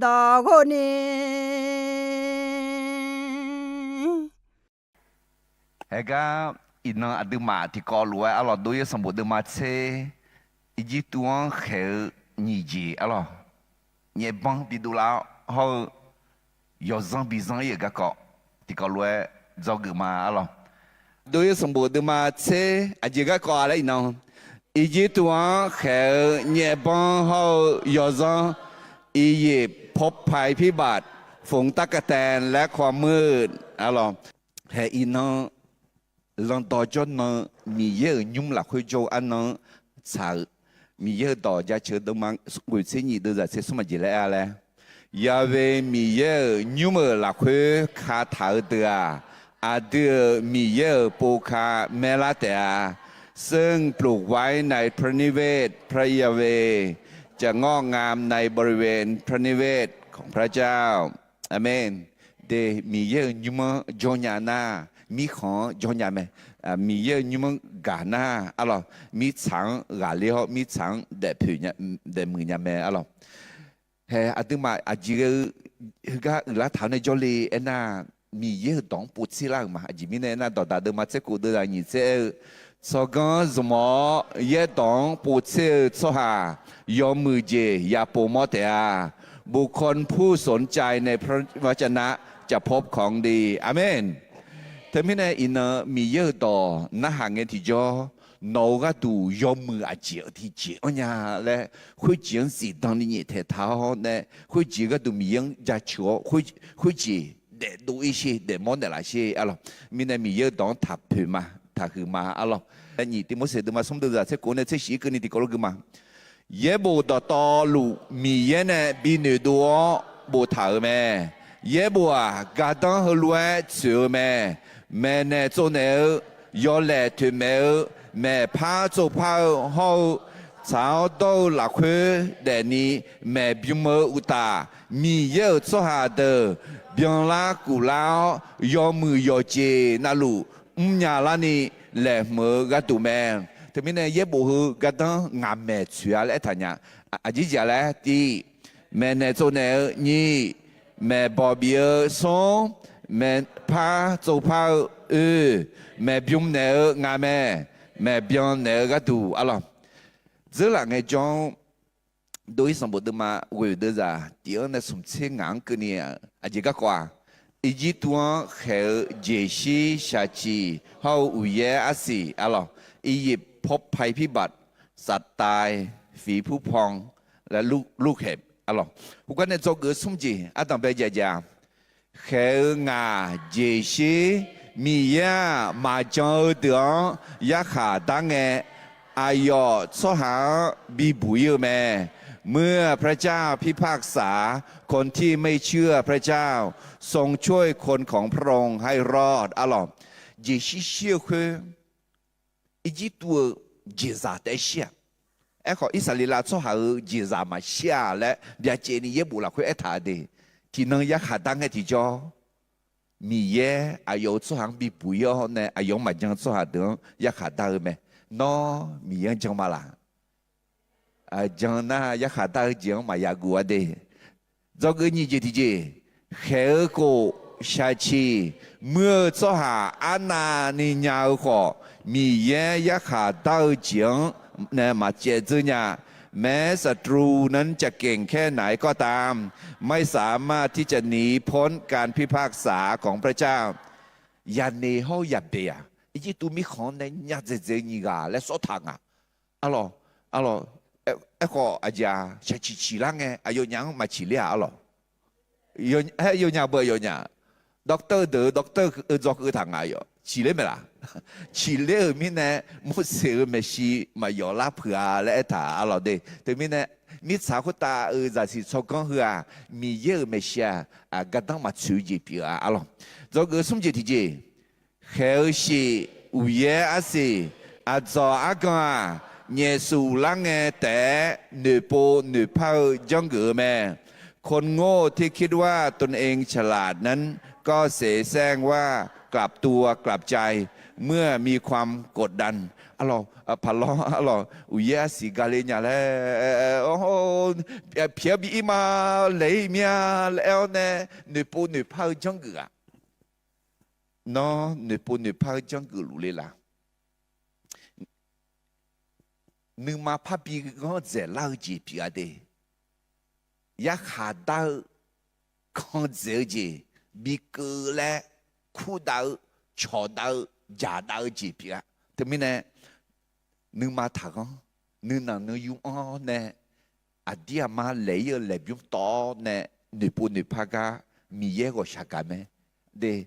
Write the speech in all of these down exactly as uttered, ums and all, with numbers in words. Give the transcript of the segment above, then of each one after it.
dawq ghov ni. Haegar iqnan aqduimaf tiqkawv lof-aer arlawq, Dov-ir sanqbof deuvma tser, Irjirtuv-anr khaeq-eu nyiq jeq arlawq, nyaefbanr bidov lar-awr hawr-eu yawqzanr bizanr-ir-euq garkawv tiqkawv lof-aer dzawgeuf ma arlawq. Dov-ir sanqbof deuvma tser aqjeq garkawv-a laer iqnan, Irjirtuv-anr khaeq-eu nyaefbanr hawr-eu yawqzanr, Iqyeq pawrpae pirbaf, fmq tarkav taev laer kawq muir-eu arlawq. Hae iqnan, lanqdawq jawrnan-eu Miqyaer-euq nymr lafkhoer jawr-eu arnan-anr tsaq-euq Miqyaer-euq dawq jaceuq deuvma ghoeq tser nyiq deuvzaq tser smr aqjeq laer aer-a laer, Yahweh Miqyaer-euq nymr-euq lafkhoer kataq-eu deuq-aq, aqdui-euq Miqyaer-euq pov ka maerlar taef-a. ซึ่งปลูกไว้ในพระนิเวศพระยาเวห์ จะงอกงามในบริเวณพระนิเวศของพระเจ้า Aqmeq. De, Miqyaer-euq nymr-anr jawrnya nar, mirkhanq-anr jawrnya mae. Miqyaer-euq nymr-anr gaq nar arlawq, mirtsaq-anr ghaqler hawr mirtsaq-anr daefpoeq, daefmuiq nya mae arlawq. Hae aqduimaf aqjeq ghae-eu heugar uiqlar taq-awr nae jawrle aernar, Miqyaer-euq dawq-anr povtser lar-euq ma. Aqjeq mirnae aernar, Dawqdaq deuvma tser kov deuvzaq nyiq tser aer-eu, tsawrganr zmq-awr yaerdawq-anr povtser-eu tsawrhaq yawmuiq jeq yapov mawr taef-a. บุคคลผู้สนใจในพระวจนะจะพบของดี Aqmeq. Teumirnae iqnan Miqyaer-euq dawq narhaq ngae tiqjawr, nawq-euq gharduq yawmuiq aqjeq-eu tiqjeq-anr nya laer, khoerjeq-anr zifdan ni nyaeftaeq taq-awr nae, khoerjeq gharduq Miqyaer-anr jaceuq-awr, khoerjeq daefdov-ir sher, daefmawr naeqlaf sher arlawq. Mirnae Miqyaer-euq dawq-anr taqpoeq ma, taqhuiq ma arlawq. Nyiq Tivmorseq deuvma smr deuvzaq tser kov nae tser shiq-ir keuvni tiqkawv lof gui ma. Yaerbof dawqtawvluf Miqyaer nae bi noeqdov-awr boftaq-euq mae. Yaerbof-aq, gardanr heulof-aer tsoeq-eu mae. Maeqnaeq tsovnaeq-eu, yawlaeq toeqmaeq-eu, maeqpar tsovpar-eu hawr-eu, tsaq-awr dawr-eu lafkhoer daefni maeqbym-eu uqtaf, Miqyaer-euq tsawrhaq deuq byanlar kuflar-awr, yawmuiq yawqjeq navluf mrnya larni laeqhmq-eu gharduq mae. Teumirnae yaerbof heu gardanr ngaq maeq tsoeq-a laer aertaq nya. Aqjeq jeq-a laer tiv, maeqnaeq tsovnaeq-eu nyiq, maeqbawq bif-eu smr, maeqpar tsovpar-eu oe, maeqbym naeq-eu nga mae. Maeqbyan naeq-eu gharduq arlawq. Dzeurlaf ngaejawr-anr, Dov-ir sanqbof deuvma ghoeq deuvzaq tif-anr nae smq tser ngaq-anr keuvni, aqjeq garkawv-aq, Irjirtuv-anr khaeq-eu jeqshir shaqciq hawr-eu uqyaer arsiq arlawq, Iqyeq pawrpae pirbaf, saftae, fiqpurpan, laer lurkhaeq arlawq, heugar nae dzawgeuf-eu smr jeq ardanq bae jaeq jaeq-a. Khaeq-eu ngaq jeqshir, Miqyaer-aq maqjan-eu deuq-anr yarkhaq dar ngae, aqyawf tsawrhaq-anr bibuq-ir-eu mae. เมื่อพระเจ้าพิพากษา คนที่ไม่เชื่อพระเจ้า ทรงช่วยคนของพระองค์ให้รอด arlawq. Jeqshir shir-eu khoer, Irjirtuv-eu jeqzaq taef shir-aq. Aerkhawf, Irsaqleqlav tsawrhaq-euq jeqzaq maqshir-a laer byacaevni yaerbof lafkhoer aertaq-eu de. Tiqnan yarkhaq dar ngae tiqjawr, Miqyaer aqyawf-euq tsawrhaq-anr bibuq-ir-awr nae aqyawf-anr maqjan-eu tsawrhaq deuq-anr yarkhaq dar-eu mae. Nawr Miqyaer-anr jan ma laq? Jan nar yarkhaq dar-eu jeq-anr maqya guv-a de. Dzawgeuf nyiq jeq tiqjeq, khaeq-eu khof shaqciq muir-eu tsawrhaq arnavni nya-eu khawf, Miqyaer yarkhaq dar-eu jeq-anr nae maqcaev dzeur nya. แม้ศัตรูนั้นจะเก่งแค่ไหนก็ตาม ไม่สามารถที่จะหนีพ้นการพิพากษาของพระเจ้า Yaqneq hawr-eu yaqbeq-aq, Irjirtuv mirkhanq-anr nae nya dzaeqdzaeq-eu nyiq ghaq laer sawrtaq nga. Arlawq, arlawq, aerkhawf aqjeq-aq, shaqciq ciqlar ngae aqyawfnyaf-anr maqciq ler-aq arlawq. Aer yawnyaf beu yawnyaf, doctor deuq-eu doctor-eu dzawkeuv taq nga yawf ciqler mae laq? Ciqler-euq mirnae, Morseq-euq maeqshi maqyawf lar puq-a laer aertaq arlawq de. Teumirnae, mirtsaq khoertav-euq zaqsiq tsawrganr heu-aq, Miqyaer-euq maeqshi-aq, gardanr maqtsoeq-eu jeq pyeuf-a arlawq. Dzawgeuf smr jeq tiqjeq, khaeq-eu shif, uqyaer arsiq, aqdzawq argan-aq, nyaef suf lar ngae taef-aer noeqpov noeqpar-eu janrgeuf-eu mae. คนโง่ที่คิดว่าตนเองฉลาดนั้น ก็เสแสร้งว่ากลับตัวกลับใจเมื่อมีความกดดัน Arlawq, paqlawr arlawq, uqyaer arsiq gale nya laer, pyaeq-awr bi ir ma, laeq ir mir-a laer aer-awr nae, noeqpov noeqpar-eu janrgeuf-aq. Nawr noeqpov noeqpar-eu janrgeuf luf le laf? Nuima parbi ghanr dzaeqlar-eu jeq pyeuf-a de. Yarkhaq dar-eu, kan dzaeq-eu jeq, bi keuv-eu laer, kurdav-eu, cawqdav-eu, jaqdav-eu jeq pyeuf-a. Teumirnae, nuima taqghanr, nuinanq nuiyu anr-awr nae, aqdir aqma laeq ir-eu laeqbymr tawv-awr nae, noeqpov noeqpar gar Miqyaer ghawqshaq gaq mae. De,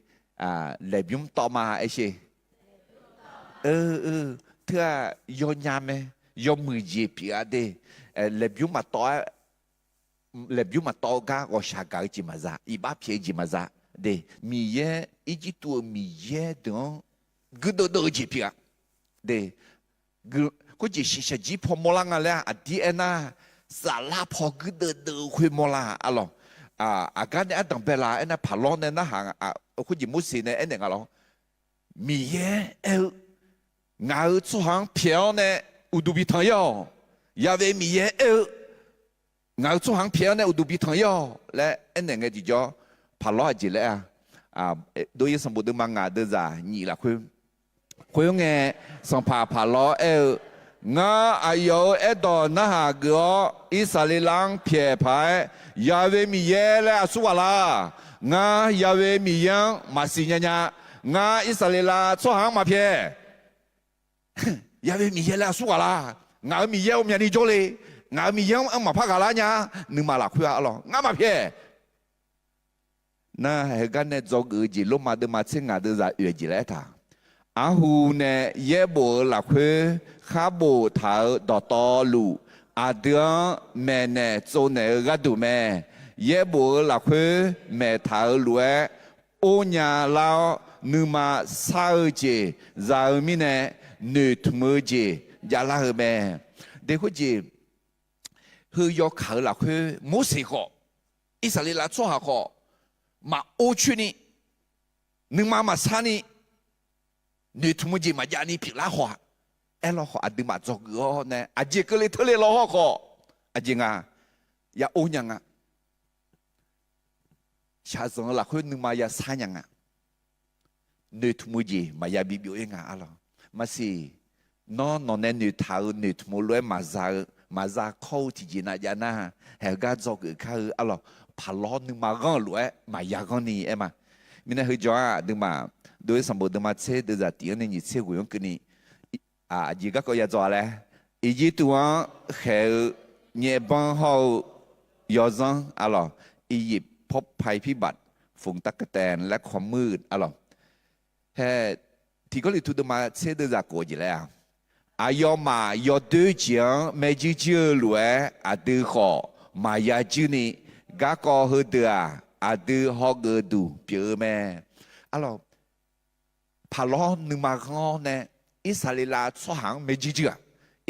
laeqbymr tawv ma aer sher. Teu-aq yawnya mae, yawmuiq jeq pyeuf-a de. Laeqbymr maqtawv-aer, laeqbymr maqtawv-eu gar ghawqshaq gaq-eu jeq maqza, iqbax pyaeq-eu jeq maqza. De, Miqyaer, Irjirtuv-euq miqyaer deuq-anr guirdeuv deuv-eu jeq pyeuf-a. De, khoerjeq shiqshaq jir paw mawrlar nga laer-aq, aqdir aernar, saflar paw guirdeuv deuv-eu khoer mawrlar arlawq. Aqgar nae ardanq bae laf aernar, paqlawr nae narhaq, khoerjeq Morseq nae aernaeq nga lawr. Miqyaer aer-eu, ngaq-euq tsawrhaq-anr pyaeq-awr nae uqduq bi tanq ir-awq. Ya'we Miqyaer aer-eu, ngaq-euq tsawrhaq-anr pyaeq-awr nae uqduq bi tanq ir-awq laer aernaeq ngae tiqjawr, paqlawr aqjeq laer-a. Dov-ir sanqbof deuvma ngaq deuvzaq nyiq lafkhoer. Khoerngae, sanqpaq paqlawr aer-eu, ngar aqyawf-euq aerdawq narhaq geuf-awr, Irsaqleqlav-anr pyaeq paq-aer, Ya'we Miqyaer laer aqsur ghaq la? Ngar Ya'we Miqyaer-anr maqsiq nya nya. Ngar Irsaqleqlav tsawrhaq-anr maqpyaeq. Ya'we Miqyaer laer aqsur ghaq la? Ngaq-euq Miqyaer-eu myavni jawrle. Ngaq-euq Miqyaer-anr maqpar ghaq lar nya. Nuima lafkhoer-a arlawq, ngar maqpyaeq. Nar heugar nae dzawgeuf-eu jeq, Lormav deuvma tser ngaq deuvzaq oeq jeq laer aertaq. Arhu nae yaerbof-eu lafkhoer khar boftaq-euq dawqtawvluf, aqdui-anr maeqnaeq tsovnaeq-eu gharduq mae. Yaerbof-eu lafkhoer maeqtaq-euq lof-aer, or nya lar-awr nuima sar-eu jeq za-eu mirnae, noeqtmq-eu jeq javlar-eu mae. De khoerjeq, heu yawkaq-euq lafkhoer Morseq khawf, Irsaqleqlav tsawrhaq khawf, maqor coerni, nuima maqsarni, noeqtmq-eu jeq maqjavni pyeuflar haw-a. Aerlawkhawf aqduimaf dzawgeuf-awr nae aqjeq keuvle teurle law hawr khawf, aqjeq nga, ya or nya nga. Shaqzanq-eu lafkhoer nuima yasar nya nga. Noeqtmq-eu jeq maqya bibyov-ir nga arlawq. Maqsiq, nawr nawq nae noeqtaq-euq noeqtmq-eu lof-aer maqza-eu, maqza kawr-eu tiqjeq nav jav nar, haeq-eu gar dzawgeuf kar-eu arlawq. Paqlawr nuima ghanr-euq lof-aer maqya ghanr ni aer ma. Mirnae heu jawr-aq aqduimaf, dov-ir sanqbof deuvma tser deuvzaq tiq-anr nae nyiq tser ghoeq-anr keuvni, aqjeq garkawv ya dzaw-a laer, Irjirtuv-anr khaeq-eu nyaevbanr hawr-eu yawzanr arlawq, Iqyif pawrpae pirbav, fungtaf kataeq laer kawmuiq arlawq. Hae, tiq Gawrliqtu deuvma tser deuvzaq kof-eu jeq laer-a, aqyawfmaf yawdoer jeq-anr maerjuir juir-eu lof-aer aqdui khawf maqya juir ni, garkawv heudeuq-aq aqdui hawgeuf duq pyeuf-eu mae. Arlawq, paqlawr nuima ghanr-awr nae, Irsaqleqlav tsawrhaq-anr maerjuir juir-aq,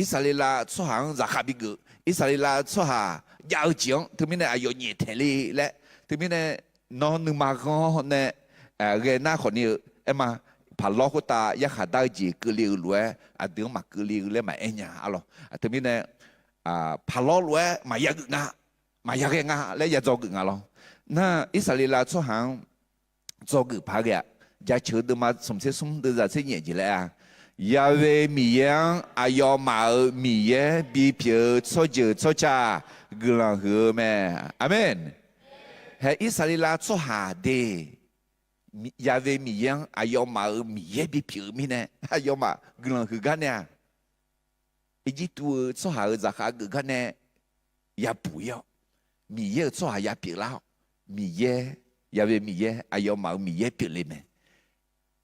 Irsaqleqlav tsawrhaq-anr zaqkhav bigeuf, Irsaqleqlav tsawrhaq jav-eu jeq-anr teumirnae aqyawf nyaeftaeq le laer, teumirnae nawr nuima ghanr-awr nae ghae nar khawfni-eu aer ma. Paqlawr khoertav yarkhaq dar-eu jeq keuvle-eu lof-aer aqdui-anr maqkeuvle-eu laer maqaer nya arlawq. Teumirnae paqlawr lof-aer maqya geuf nga, maqya ghae nga laer ya dzawgeuf nga lawr. Nar Irsaqleqlav tsawrhaq-anr dzawgeuf paq ghae-aq, Jaceuq deuvma smq tser smr deuvzaq tser nyaef jeq laer-a, Ya'we Miqyaer-anr aqyawfmaf-euq Miqyaer bipyeuf-eu tsawrjeuq tsawrca guiqlanq huiq-eu mae. Aqmeq. Hae Irsaqleqlav tsawrhaq de, Ya'we Miqyaer-anr aqyawfmaf-euq Miqyaer bipyeuf-eu mirnae aqyawfmaf guiqlanq huiq gar nae-aq, Irjirtuv-eu tsawrhaq-euq zaqkhav geuf gar nae yabuq ir-awr, Miqyaer-euq tsawrhaq yapyeuf lar-awr, Miqyaer, Ya'we Miqyaer aqyawfmaf-euq Miqyaer pyeufle mae.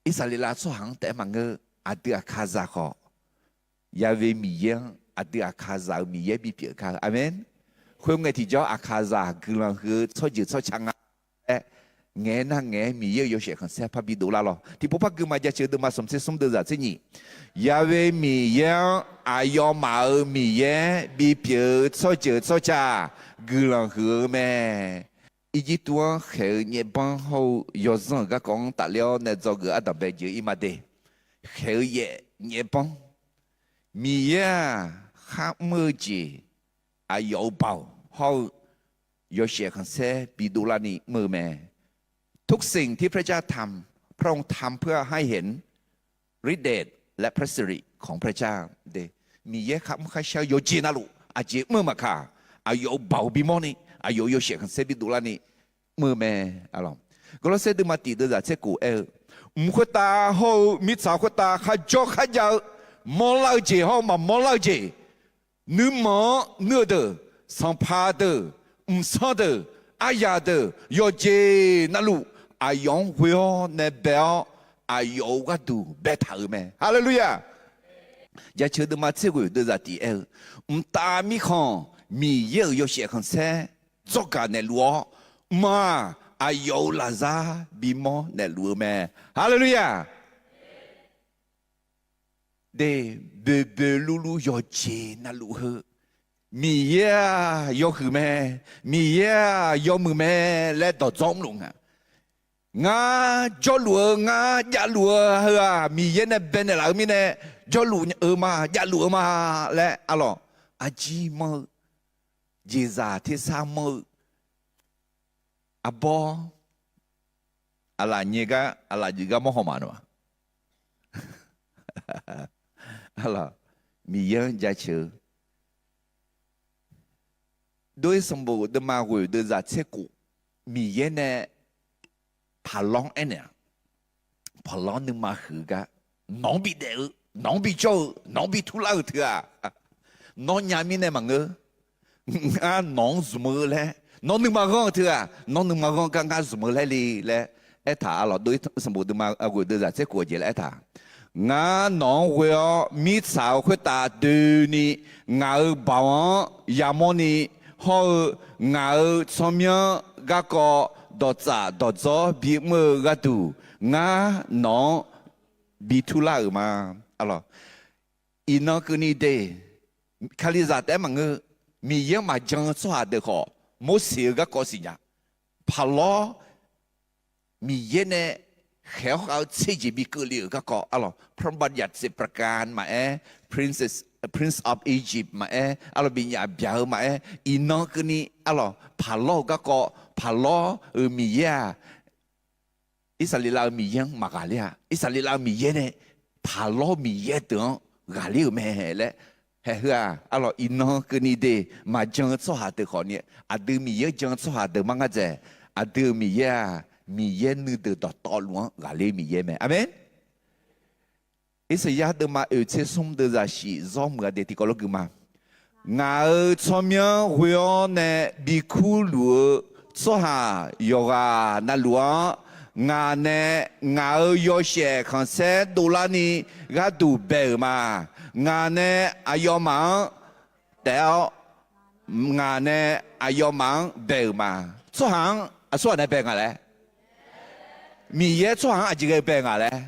Irsaqleqlav tsawrhaq-anr taef-aer maqngeur, aqdui aqkaqzaq khawf, Ya'we Miqyaer-anr aqdui aqkaqzaq-euq Miqyaer bipyeuf kar-eu. Aqmeq. Khoerngae tiqjawr aqkaqzaq guiqlanq huiq-eu tsawrjeuq tsawrca nga laer ngaeq-aer nar ngaeq-aer Miqyaer-euq yawshaef khanqsaer parbi dovlar lawr. Tiqpov par gui ma. Jaceuq deuvma smq tser smr deuvzaq tser nyiq, Ya'we Miqyaer-anr aqyawfmaf-euq Miqyaer bipyeuf-eu tsawrjeuq tsawrca guiqlanq huiq-eu mae. Irjirtuv-anr khaeq-eu nyaefbanr hawr-eu yawzanr-euq garkawv-anr tafler-awr nae dzawgeuf ardanqbae jeuq ir ma de. Khaeq-eu yaef nyaefbanr, Miqyaer-aq, khar mr-eu jeq, aqyawf-euq baoq hawr-eu yawshaef khanqsaer bidov larni mr-eu mae. ทุกสิ่งที่พระเจ้าทำ พระองค์ทำเพื่อให้เห็นฤทธิ์เดชและพระสิริของพระเจ้า Miqyaer khar mr khar shar-eu yawqjeq navluf aqjeq mr-eu maqkaq, aqyawf-euq baoq bimawr ni, aqyawf-euq yawshaef khanqsaer bidov larni mr-eu mae. Gawrlawrsaer deuvma tiq deuvzaq tser khof aer-eu, mq khoertav hawr-eu mirtsaq khoertav kharjawr kharjav-eu mawrlar-eu jeq hawr-eu maqmawrlar-eu jeq, nuima-anr nuir-eu deuq, sanqpaq deuq, mqsanr deuq, aryaq deuq, yawqjeq navluf aqyawf-anr ghoe-awr nae bae-awr, aqyawf-euq gharduq baetaq-euq mae. Haleluya! Jaceuq deuvma tser ghoeq deuvzaq tiq aer-eu, mqtav mirkhanq Miqyaer-euq yawshaef khanqsaer dzawrgaq naeqluf-awr, mq-aq, aqyawf-euq lafzar bimawr naeqluf-eu mae. Haleluya! De, boeqboeq luvluv yawqjeq navluf heu, Miqyaer-aq yawhuiq mae, Miqyaer-aq yawmuiq mae laer dawqdzawr mrluf nga. Ngar jawrluf-eu, ngar javluf-eu heu-aq, Miqyaer nae baenaeq laf-eu mirnae, jawrluf-eu ma, javluf-eu ma laer arlawq, arjir manr-eu, jeqzaq tersar manr-eu, arbawr, aqlaf nyae gar, aqlaf jeuf gar mawr haw ma na. Miqyaer-anr jaceuq-eu, dov-ir sanqbof deuvma ghoeq deuvzaq tser khof, Miqyaer nae paqlawr-anr aernaeq-aq, paqlawr nuima huiq-eu gar, nawq-anr bidaef-eu, nawq-anr bijawr-eu, nawq-anr bi turlar-euq teu-aq, nawr nya mirnae maqngeur. Ngar nawq-anr zmq-eu laer, nawr nuima ghanr-eu teu-aq, nawr nuima ghanr gar ngar zmq-eu laer le laer aertaq arlawq. Dov-ir sanqbof deuvma ghoeq deuvzaq tser khof-eu jeq laer aertaq, ngar nawq-anr ghoe-awr mirtsaq-eu khoertav doeni, ngaq-euq baoq-anr yamawrni, hawr-eu ngaq-euq tsawrmyanr garkawv dawqtsaf dawqdzawr bimr-eu gharduq, ngar nawq-anr bi turlar-euq ma. Arlawq, iqnan keuvni de, Kalizaq taef-aer maqngeur, Miqyaer-anr maqjan-eu tsawrhaq deuq khawf, Morseq-eu garkawv siqnya. Paqlawr Miqyaer nae khaeq-awr khav-eu tser jeq bi keuvle-euq garkawv arlawq, พระบัญญัติสิบประการ maqaer, Prince, Prince of Egypt maqaer, arlawq, bifnyaf byaq-eu maqaer, iqnan keuvni arlawq, paqlawr-euq garkawv, paqlawr-euq Miqyaer-aq, Irsaqleqlav-eu Miqyaer-anr maqghaqler-a. Irsaqleqlav-eu Miqyaer nae paqlawr Miqyaer deuq-anr ghaqler-euq mae laer haeq heu-aq, arlawq, iqnan keuvni de, maqjan-eu tsawrhaq deuq khawfni, aqdui Miqyaer-anr jan-eu tsawrhaq deuq mar ngar dzaeq. Aqdui-euq Miqyaer-aq, Miqyaer nuideuq dawqtawvluf-anr ghaqler Miqyaer mae. Aqmeq. Irsaqyar deuvma oeq tser smr deuvzaq shif zawr muiq-a de tiqkawv lof gui ma. Ngaq-euq tsawrmyanr ghoe-awr nae bikur luf-eu tsawrhaq yawqghaq navluf-anr, ngaq nae ngaq-euq yawshaef khanqsaer dovlarni gharduq bae-euq ma. Ngaq nae aqyawfmaf-anr taef-awr, ngaq nae aqyawfmaf-anr bae-euq ma. Tsawrhaq-anr aqsurghaq nae bae nga laer? Miqyaer tsawrhaq-anr aqjeq ghae bae nga laer?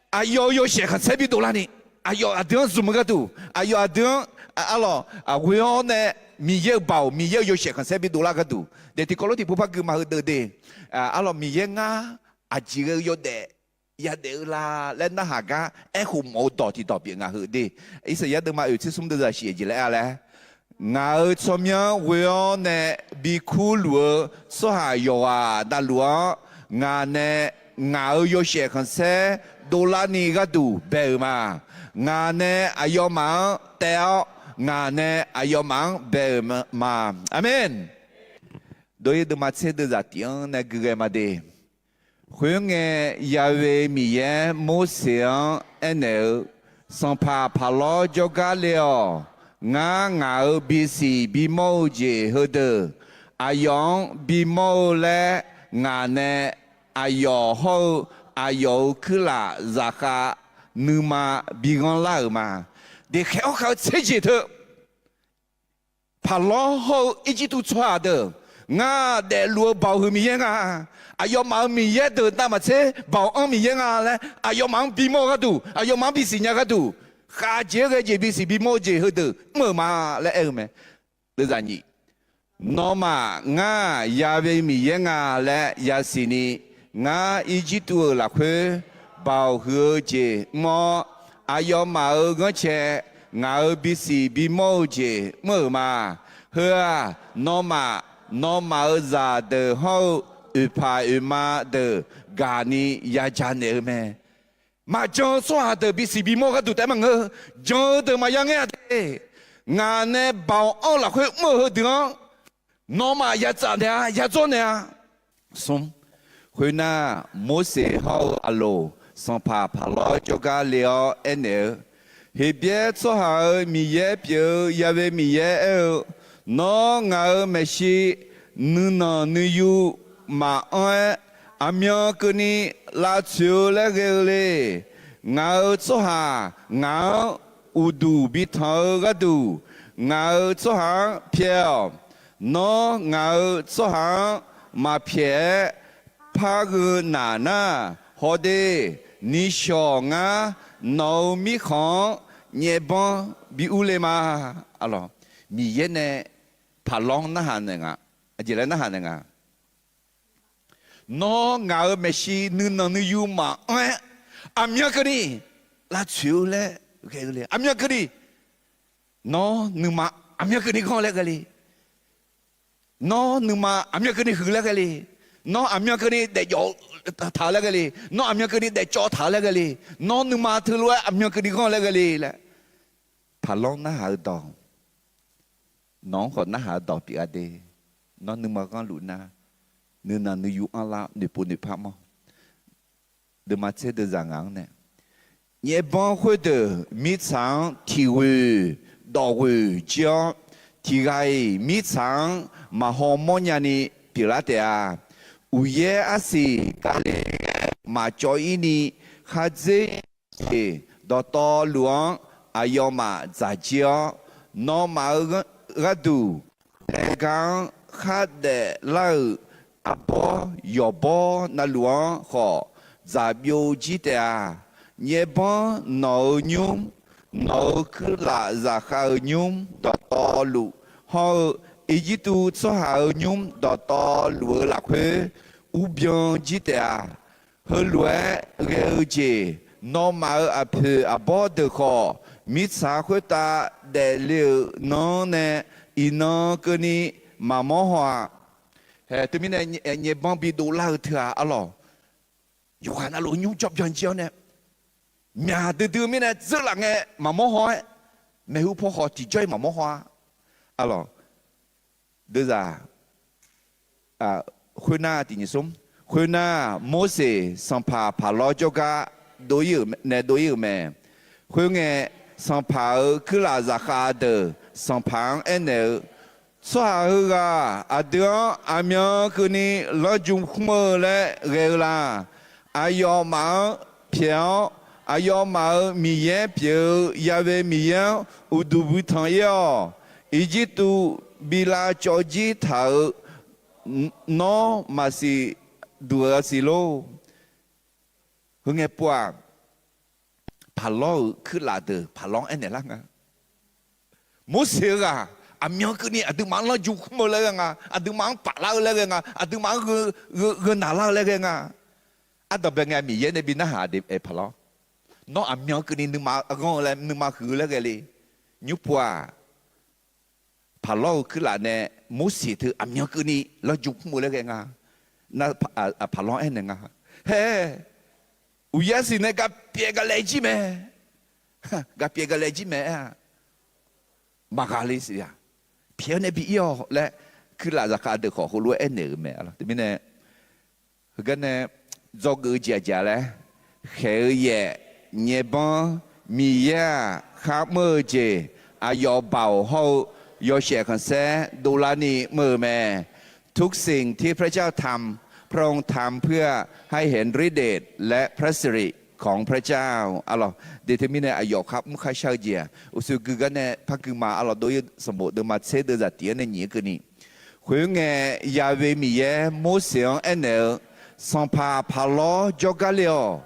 Aqyawf-euq yawshaef khanqsaer bi dovlarni, aqyawf aqdui-anr zmq-eu gharduq, aqyawf aqdui-anr, arlawq, ghoe-awr nae Miqyaer-euq baoq, Miqyaer-euq yawshaef khanqsaer bi dovlar gharduq, daef tiqkawv lof tiqpov par gui ma heu deuq de. Arlawq, Miqyaer ngar aqjeq ghae-eu yawdaef yadaef-eu la laer narhaq gar aerkhof mawf-eu dawq tiqdawq pyeuf nga heu de. Irsaqyar deuvma oeq tser smr deuvzaq shif-aq jeq laer-a laer, ngaq-euq tsawrmyanr ghoe-awr nae bikur luf-eu tsawrhaq yawqghaq navluf-anr, ngaq nae ngaq-euq yawshaef khanqsaer dovlarni gharduq bae-euq ma. Ngaq nae aqyawfmaf-anr taef-awr, ngaq nae aqyawfmaf-anr bae-euq ma. Aqmeq. Dov-ir deuvma tser deuvzaq tiq-anr nae gui ghae ma de. Khoerngae, Ya'we Miqyaer Morseq-anr aernaeq-eu, Sanqpaq paqlawr jawrgar le-awq. Ngar ngaq-euq bisiq bimawr-eu jeq heudeuq aqyawf-anr bimawr-eu laer, ngaq nae aqyawf hawr-eu aqyawf-euq kuirlaf zaqkhav nuima bighanr lar-euq ma. Daef khaeq-awr khav-eu tser jeq teu paqlawr hawr-eu Irjirtuv tsawrhaq deuq, ngar daefluf-eu baoq huiq Miqyaer nga. Aqyawfmaf-euq Miqyaer deuq navmaqtser baoq anr Miqyaer nga laer aqyawfmaf-anr bimawr-eu gharduq, aqyawfmaf-anr bisiq nya gharduq, khavjeq-aer ghae jeq bisiq bimawr-eu jeq heudeuq mr-euq ma laer aer-eu mae. Deuvzaq nyiq, nawmaf ngar-aq, Ya'we Miqyaer nga laer yasiqni, ngar Irjirtuv-euq lafkhoer baoq huiq-eu jeq mr-awr, aqyawfmaf-euq ghanrcae ngaq-euq bisiq bimawr-eu jeq mr-euq ma. Heu-aq, nawmaf, nawmaf-euq zaqdeuq hawr-eu oeqpaq oeqma deuq gaqni ya janaeq-eu mae. Maqjan-eu tsawrhaq deuq bisiq bimawr gharduq taef-aer maqngeur. Jan-eu deuq maqya ngaer-a de. Ngaq nae baoq anr-eu lafkhoer mr-euq heudeuq-anr nawmaf ya tsaf naeq-a, ya dzawr naeq-a. Smr, khoernar, Morseq hawr-eu Aqloq sanqpaq Paqlawr jawrgar le-awr aernaeq-eu, Heqbyaer tsawrhaq-euq Miqyaer pyeuf-eu Ya'we Miqyaer aer-eu, Nawr ngaq-euq maeqshi nuinanq nuiyu maqanr-aer, aqmyan keuvni lavtsoeq-eu laer ghae-eu le. Ngaq-euq tsawrhaq ngaq-anr uqduq bitanq-eu gharduq, ngaq-euq tsawrhaq-anr pyaeq-awq. Nawr ngaq-euq tsawrhaq-anr maqpyaeq-aer par gheu naq nar, hawde, nishawq ngar nawq-euq mirkhanq-anr nyaefbanr bi urle ma. Miqyaer nae Paqlawr-anr narhaq naeq nga. Aqjeq laer narhaq naeq nga. Nawr ngaq-euq maeqshi nuinanq nuiyu maqanr-aer, aqmyan keuvni lavtsoeq-eu laer ghae-eu le. Aqmyan keuvni, nawr nuima aqmyan keuvni ghanr laer ghae le. Nawr nuima aqmyan keuvni huiq laer ghae le. Nawr aqmyan keuvni daefjawf taq-eu laer ghae le. Nawr aqmyan keuvni daefcawv taq-eu laer ghae le. Nawr nuima teulof-aer aqmyan keuvni ghanr laer ghae le laer, Paqlawr narhaq-eu dawq, nawq-anr khawf narhaq-eu dawq pyeuf-a de. Nawr nuima ghanrluf nar, nuinanq nuiyu anrlar noeqpov noeqpar mawr. Deuvma tser deuvzaq ngaq-anr nae, nyaefbanr khoerdeuq mirtsaq-anr tiq ghoeq dawq ghoeq jir-awr, tiq ghaq-iq mirtsaq-anr maqhaw mawrnya ni pyeuflar taef-a. Uqyaer arsiq kale-aer maqcawv-ir ni khardzer jeq dawqtawvluf-anr aqyawfmaf dzaq jir-awr, nawmaf-euq gharduq laegar-anr khardaef lar-euq arbawr yawqbawr navluf-anr khawf dzaq byov jir taef-a. Nyaefbanr nawq-euq nymr, nawq-euq kuirlaf zaqkhav-euq nymr dawqtawvluf hawr-eu, Irjirtuv tsawrhaq-euq nymr dawqtawvluf-eu lafkhoer urbyan jir taef-a. Heulof-aer ghae-eu jeq, nawmaf-euq aqpoeq aqbawr deuq khawf, mirtsaq khoertav daefle-euq nanr nae iqnan keuvni maqmawr haw-a. Hae, teumirnae nyaefbanr bi dovlar-eu teu-aq arlawq, yawqghaq navluf nymr jawr byan jir-awr nae, myaq duidui-eu mirnae dzeurlaf ngae maqmawr haw-aer, maeqhu paw khawf tiqjawr-iq maqmawr haw-a. Arlawq, deuvzaq khoernar tiq nyiq smr, khoernar, Morseq sanqpaq Paqlawr jawrgar dov-ir-euq nae dov-ir-euq mae. Khoerngae, sanqpaq-euq kuirlaf zaqkhav deuq sanqpaq-anr aernaeq-eu, Tsawrhaq heughaq aqdui-anr aqmyan keuvni lanrju khmr-eu laer ghae-eu la? Aqyawfmaf-anr pyaeq-awr, aqyawfmaf-euq Miqyaer pyeuf-eu Ya'we Miqyaer-anr uqduq bitanq-ir-awq. Irjirtuv bi lavcawv jir taq-euq nawr maqsiq duq-eu siq lor. Heungae pov-aq, Paqlawr-euq kuirlaf deuq Paqlawr-anr aernaeq lar nga. Morseq-eu ghaq aqmyan keuvni aqduimaf-anr lanrju khmr-eu laer ghae nga, aqduimaf-anr paflar-eu laer ghae nga, aqduimaf-anr gheu, gheu, gheu naqlar-eu laer ghae nga. Ardanqbae ngae Miqyaer nae bi narhaq de-aer Paqlawr, nawr aqmyan keuvni nuima ghanr-eu laer, nuima huiq-eu laer ghae le. Nymr pov-aq, Paqlawr-euq kuirlaf nae Morseq teu aqmyan keuvni lanrju khmr-eu laer ghae nga. Nar, Paqlawr-anr aernaeq nga. Hae, uqyaer arsiq nae gapyaev galaev jir mae. Gapyaev galaev jir mae-a. Maqghaq le siq-aq, pyaeq-awr nae bi ir-awq laer, kuirlaf zaqkhav deuq khawf heulof-aer aernaeq-euq mae. Teumirnae heugar nae dzawgeuf-eu jeq aqjeq laer, khaeq-eu yaef, nyaefbanr, Miqyaer-aq kharmr-eu jeq, aqyawf baoq hawr-eu yawshaef khanqsaer dovlarni mr-eu mae. ทุกสิ่งที่พระเจ้าทำ พระองค์ทำเพื่อให้เห็นฤทธิ์เดชและพระสิริของพระเจ้า arlawq. De teumirnae aqyawf kharmr kharshar-eu jeq-aq, uqshoe gui gar nae par gui ma. Arlawq, dov-ir-eu sanqbof deuvma tser deuvzaq tiq-anr nae nyiq-aer keuvni, khoerngae, Ya'we Miqyaer Morseq-anr aernaeq-eu, Sanqpaq Paqlawr jawrgar le-awq.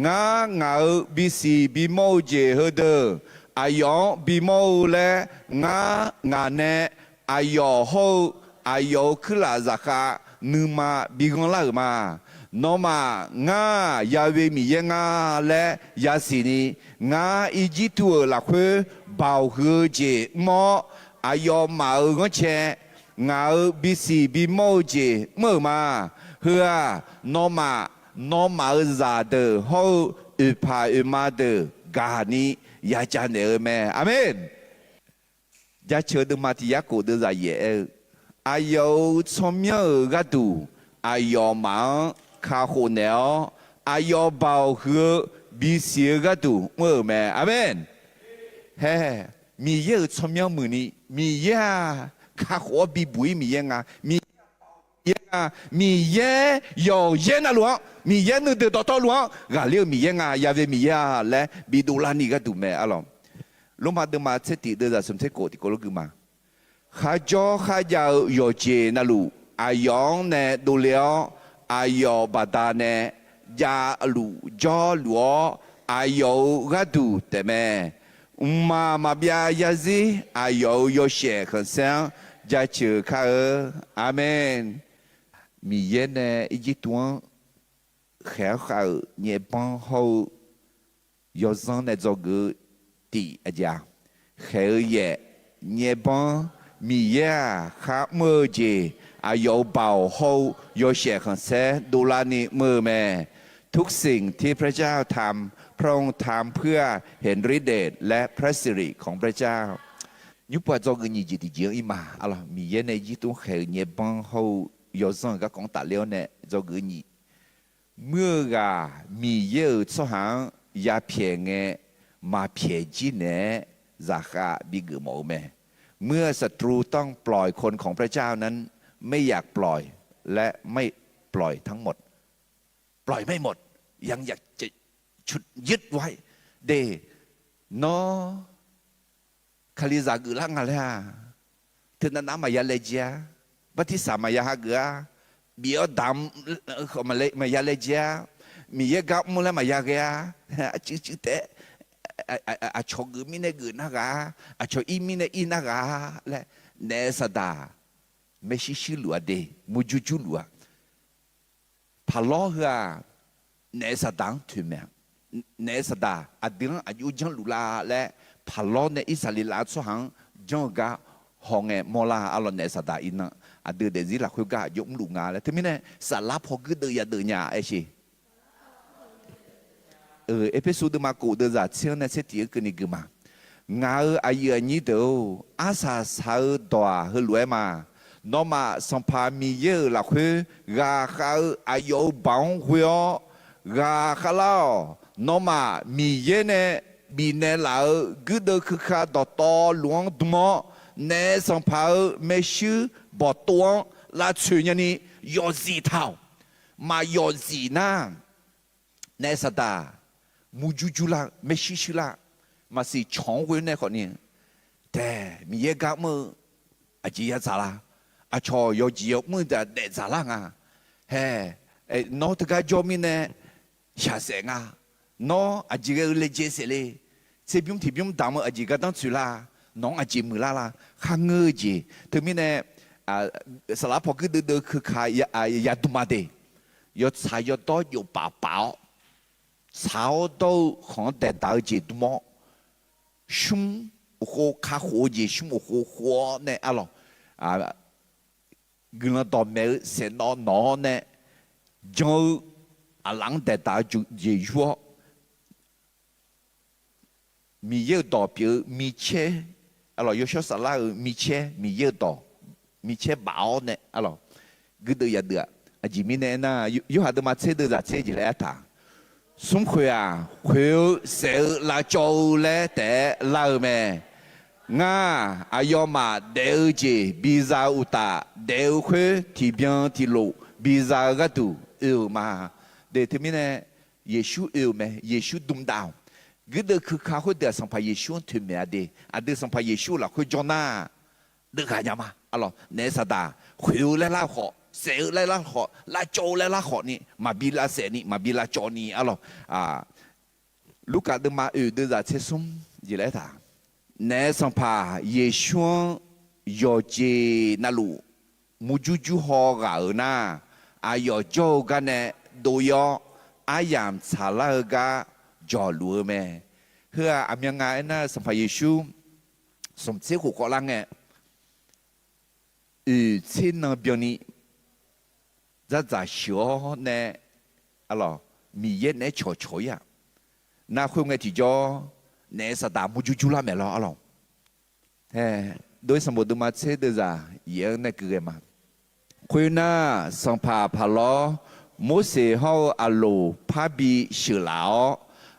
Ngar ngaq-euq bisiq bimawr-eu jeq heudeuq aqyawf-anr bimawr-eu laer, ngar ngaq nae aqyawf hawr-eu aqyawf-euq kuirlaf zaqkhav nuima bighanr lar-euq ma. Nawmaf ngar Ya'we Miqyaer nga laer yasiqni, ngar Irjirtuv-euq lafkhoer baoq huiq-eu jeq mr-awr, aqyawfmaf-euq ghanrcae ngaq-euq bisiq bimawr-eu jeq mr-euq ma. Heu-aq, nawmaf, nawmaf-euq zaqdeuq hawr-eu oeqpaq oeqma deuq gaqni yajanaeq-eu mae. Aqmeq. Jaceuq deuvma tiq yar khof deuvzaq yaef aer-eu, aqyawf-euq tsawrmyanr-euq gharduq aqyawfmaf-anr kakhof naeq-awr, aqyawf baoq huiq-eu bisiq-eu gharduq mr-euq mae. Aqmeq. Haer, Miqyaer-euq tsawrmyanr muiqni, Miqyaer-aq kakhof-awr bibuq-ir Miqyaer nga. Miqyaer-aq, Miqyaer yawqyaer navluf-anr, Miqyaer nuideuq dawqtawvluf-anr ghaqler-eu Miqyaer nga. Ya'we Miqyaer-a laer bidov larni gharduq mae arlawq. Lormav deuvma tser tiq deuvzaq smq tser khof tiqkawv lof gui ma. Kharjawr kharjav-eu yawqjeq navluf aqyawf-anr nae dovle-awr, aqyawf baqdanae javluf jawrluf-awr, aqyawf-euq gharduq taefmae. Mqmaq maqbyav yarzir aqyawf-euq yawshaef khanqsaer-anr jaceuq kar-eu. Aqmeq. Miqyaer nae Irjirtuv-anr khaeq-anr khav-euq nyaev banr hawr-eu yawzanr nae dzawgeuf-eu tiq aqjeq-aq, khaeq-eu yaef, nyaev banr, Miqyaer-aq khar mr-eu jeq, aqyawf-euq baoq hawr-eu yawshaef khanqsaer dovlarni mr-eu mae. ทุกสิ่งที่พระเจ้าทำ พระองค์ทำเพื่อเห็นฤทธิ์เดชและพระสิริของพระเจ้า Nymrpov-aq dzawgeuf nyiq jeq tiqjeq-anr ir ma arlawq. Miqyaer nae Irjirtuv-anr khaeq-euq nyaev banr hawr-eu yawzanr-euq garkawv-anr tafler-awr nae dzawgeuf nyiq. Muir-eu ghaq Miqyaer-euq tsawrhaq-anr yapyaeq ngae maqpyaeq jir naeq-aer zaqkhav bigeuf mawf-eu mae. เมื่อศัตรูต้องปล่อยคนของพระเจ้านั้น ไม่อยากปล่อย และไม่ปล่อยทั้งหมด ปล่อยไม่หมด ยังอยากจะ ชุดยึดไว้ de. Nawr Kalizaq geuflar nga laer-aq, teunav nav maqya laejae-a, bartirsaq maqya hageuf-a, bif-awr damq maqya laejae-a, Miqyaer gar mr laer maqya ghae-a, aqcuiv cuiv taef, aqcawq geuf mirnae geuf narghaq-a, aqcawq ir mirnae ir narghaq-a laer, naef saqdaq maershuir shuir luf-a de, murjur jur luf-a. Paqlawr heu-aq, naef saqdaq-anr toeqmaeq-a. Naef saqdaq aqdui-anr aqjox janrluf lar laer, paqlawr nae Irsaqleqlav tsawrhaq-anr janr-eu gar hawngae mawrlar arlawq, naef saqdaq iqnan aqdui daefzir lafkhoer gar aqjox mrluf nga laer. Teumirnae saflar paw guirdeuv yadeuv nya aer sher. Erpersu deuvma khof deuvzaq tser-anr nae tser tiq-anr keuvni gui ma. Ngaq-euq aqyuif aqnyir deuq-or, arsaq saq-eu dawq-aq heulof-aer ma. Nawmaf Sanqpaq Miqyaer-euq lafkhoer ghaqkhav-eu aqyawf-euq baoq-anr ghoe-awr ghaqkhav lar-awq. Nawmaf Miqyaer nae bifnaeq laf-euq guirdeuv keuka dawqtawvluf-anr dm-awr, naef sanqpaq-euq maershuir bawqtov-anr lavtsoeq nyani yawfzif taq-awq. Maqyawfzif nar, naef saqdaq murjur jur lar, maershuir shuir lar, maqsiq cawq-anr ghoe nae khawfni, taeq Miqyaer gar mr-eu aqjeq yadzaq la? Aqcawq yawqjeq yawmr-eu daefdzaq lar nga. Hae, nawr teugar jawr mirnae shaqsaef nga. Nawr aqjeq ghae-eu laejae saef le? Tserbymr tiqbymr damq-eu aqjeq gardanr tsoeq lar? Nawq-anr aqjeq muiqlar la? Kharngeur-eu jeq. Teumirnae saflar paw guirdeuv deuv keuka yadm ma de. Yawtsaq yawdawr jofpaf paf-awr, tsaq-awr dawr-eu khanq-anr daeqdaq-eu jeq dm-awr, shmr uqkhov kakhof-eu jeq shmr uqkhov khof-awr nae arlawq, guiqlanq dawqmaeq-eu saeqnawv nawq-awr nae, jan-eu aqlaf-anr daeqdaq-eu jeq yur-awr, Miqyaer-euq dawq pyeuf-eu micaer, arlawq, yawshawr saflar-euq micaer, Miqyaer-euq dawq micaer baf-awr nae arlawq, guirdeuv yadeuv-aq. Aqjeq mirnae aernar, Yorhaq deuvma tser deuvzaq tser jeq laer aertaq, smrkhoeq-aq, khoeq-eu saef-eu lavcawv-eu laer taef-aer lar-eu mae. Ngar, aqyawfmaf daef-eu jeq biza-eu uqtaf, daef-eu khoer tiqbyan tiqlof biza-eu gharduq oe-euq ma. De teumirnae, Yeqsur oe-euq mae. Yeqsur dm dav-awq. Guirdeuv keuka khoerdeuq-aq, Sanqpaq Yeqsur-anr toeqmaeq-a de. Aqdui Sanqpaq Yeqsur-euq lafkhoer jawr nar, deuvghaq nya ma. Arlawq, naef saqdaq khoeq-eu laer lar khawf, saef-eu laer lar khawf, lavcawv-eu laer lar khawfni, maqbi lavsaef ni, maqbi lavcawv ni arlawq. Lurkaf deuvma oeq deuvzaq tser smr jeq laer aertaq, naef sanqpaq Yeqsur-anr yawqjeq navluf murjur jur haw ghaq-euq nar, aqyawf jawr-eu gar nae dov-ir-awr, aryamq tsaqlar-eu gar jawqluf-eu mae. Heu-aq, aqmyan nga aernar-eu, Sanqpaq Yeqsur smq tser khof khawvlar ngae, oeq tser nan byanni dzardzaq sheuq-awr nae, Miqyaer naeq-aer cawqcawq-ir-aq, nar khoerngae tiqjawr naef saqdaq murjur jurlar maeq lawr, arlawq. Dov-ir sanqbof deuvma tser deuvzaq yaef-anr nae keuv ghae ma. Khoernar, sanqpaq paqlawr Morseq hawr-eu Aqloq parbi sheuqlaf-awr,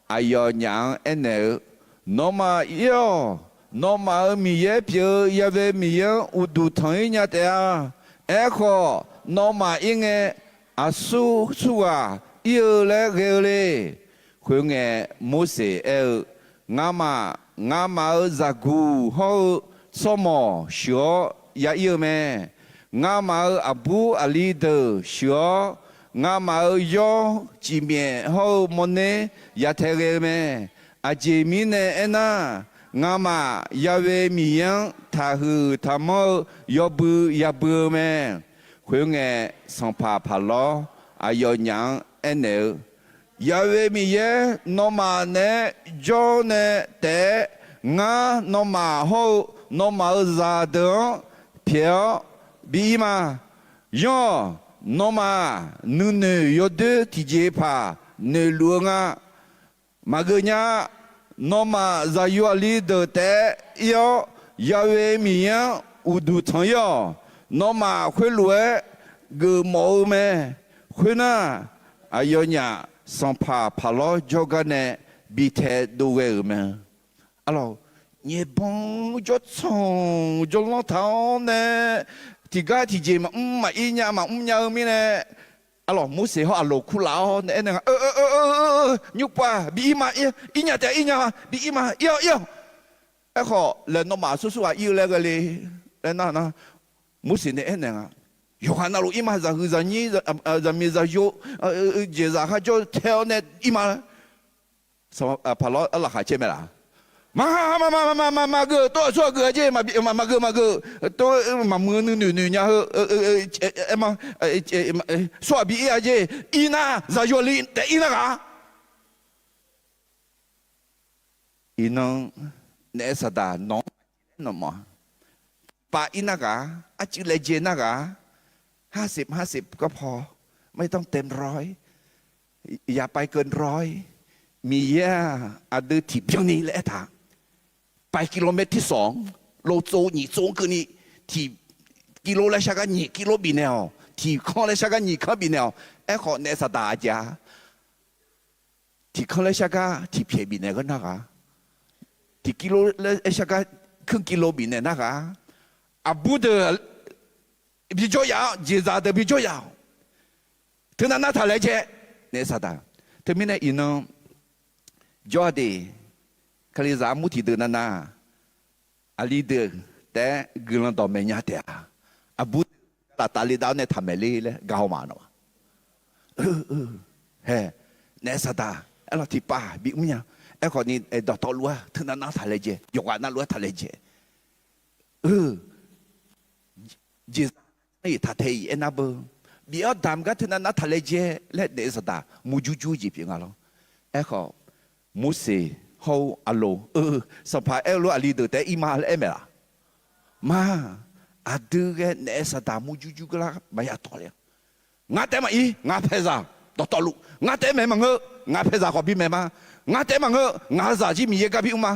aqyawfnyaf-anr aernaeq-eu, Nawmaf ir-awq. Nawmaf-euq Miqyaer pyeuf-eu Yahweh Miqyaer-anr uqduq tanq-ir nya taef-a. Aerkhawf, nawmaf ir ngae, aqsur surghaq ir-eu laer ghae-eu le. Khoerngae, Morseq aer-eu, Ngamaf, ngamaf-euq zaqguq hawr-eu tsawrmawq sheuq-awr ya ir-eu mae. Ngamaf-euq aqbur aqli deuq sheuq-awr, ngamaf-euq yawr cifmyaef hawr-eu mawrner ya tae ghae-eu mae. Aqjeq mirnae aernar, ngamaf Yahweh Miqyaer-anr taqhuiq taqmanr-eu yawbui yabui-eu mae. Khoerngae, sanqpaq paqlawr aqyawfnyaf-anr aernaeq-eu, Yahweh Miqyaer nawmaf naeq-aer jawr nae taef-aer, ngar nawmaf hawr-eu nawmaf-euq zaqdeuq-anr pyaeq-awr bi ir ma. Yanr-awq. Nawmaf nuinoeq yawdoer tiqjeqpaq noeqluf-eu nga. Maqgeuv nya. Nawmaf zaqyo aqli deuq taef-aer ir-awr, Yahweh Miqyaer-anr uqduq tanq-ir-awq. Nawmaf khoerlof-aer geufmawf-eu mae. Khoernar, aqyawfnyaf sanqpaq paqlawr jawrgar nae bi taedov ghae-euq mae. Arlawq, nyaeqbanq jawrtsanq jawrlanr taq-awr nae, tiqgar tiqjeq maqmr maqir nya maqmr nya-eu mirnae, arlawq, Morseq hawr Aqloq kurlaf-awr nae aernaeq nga, Nymrpov-aq, bi ir ma, ir nya taef ir nya, bi ir ma, ir-awq ir-awq. Aerkhawf laer nawmaf aqsur surghaq ir-eu laer ghae le laer nar nar, Morseq nae aernaeq nga, Yawqghaq navluf ir ma, zaqhuiq zaqnyir zaqmiq zaqyo jeqzaq kharjawr tae-awr nae ir ma. Paqlawr laqkhaq caer mae laf? Maq, maq, maq, maq, maq, maqgeuq, tov-aq tsawrhaq geuf-a jeq, maqgeuq, maqgeuq, tov, maqmuiq-eu nuinoeq noeq nya heu, aer ma, tsawrhaq bi ir-a jeq, ir nar, zaqyo li taef ir nar ghaq. Iqnan, naef saqdaq nawq-anr maq jeq laer nawmaf-a. Tiqpav ir nar ghaq, arcuiv laejae nar ghaq, ห้าสิบ ห้าสิบ garpaw, ไม่ต้องเต็มร้อย, อย่าไปเกินร้อย. Miqyaer-aq, aqdui tiqbyan ni laer aertaq, ไปกิโลเมตรที่สอง, โลโจ nyiq tsov-anr keuvni, tiq kilo laer shar gar nyiq kilo bifnaeq-awq, tiq kanr laer shar gar nyiq kanr bifnaeq-awq. Aerkhawf naef saqdaq aqjeq-a, tiq kanr laer shar gar tiq pyaeq bifnaeq geur nar ghaq, tiq kilo laer shar gar ครึ่งกิโล bifnaeq nar ghaq, aqbur deuq bijawr yaf-awr, jeqzaq deuq bijawr yaf-awq. Teunav nar taq laejae, naef saqdaq. Teumirnae iqnan jawr-a de, Kalizaq armur tiqdeuq navnav, aqli deuq taef-aer guiqlanq dawqmaeq nya taef-a. Aqbur deuq gar laftav le dav-awr nae taqmaeq le laer gar haw ma nawq-a. Hae, naef saqdaq, aerlawq tiqpav bi mr nya. Aerkhawf ni dawqtawvluf-aer teunav nar taq laejae, yawqghaq navluf-aer taq laejae. Jeqzaq-anr iq taq tae-iq aernar beu, bif-awr damq gar teunav nar taq laejae laer naef saqdaq murjur jur-eu jeq pyeuf nga lawr. Aerkhawf, Morseq hawr-eu Aqloq-eu, Sanqpaq aer-eu lof aqli deuq taef-aer ir ma laer aer maeq laf? Ma, aqdui ghae naef saqdaq murjur jur geur lar maqya tawq le. Ngar taef-aer maqir, ngaq paeqzaq dawqtawvluf, ngar taef-aer maeq maqngeur, ngaq paeqzaq khawf bimaeq ma. Ngar taef-aer maqngeur, ngaq-euq zaqjir Miqyaer gar bimr ma.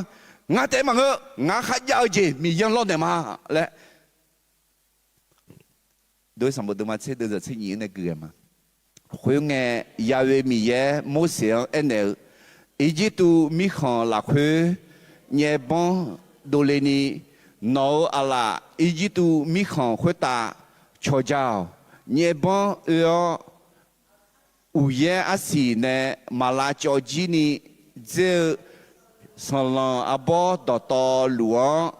Ngar taef-aer maqngeur, ngaq-anr kharjav-eu jeq Miqyaer-anr lawrnaeq ma laer. Dov-ir sanqbof deuvma tser deuvzaq tser nyiq-anr nae gui ghae ma. Khoerngae, Ya'we Miqyaer Morseq-anr aernaeq-eu, Irjirtuv mirkhanq lafkhoer nyaerbanr dovle ni, nawq-euq aqlaf Irjirtuv mirkhanq khoertav cawqja-awq. Nyaerbanr oe-awr, uqyaer arsiq nae maq lavcawv jir ni dzer-eu sanqlanq arbawr dawqtawvluf-anr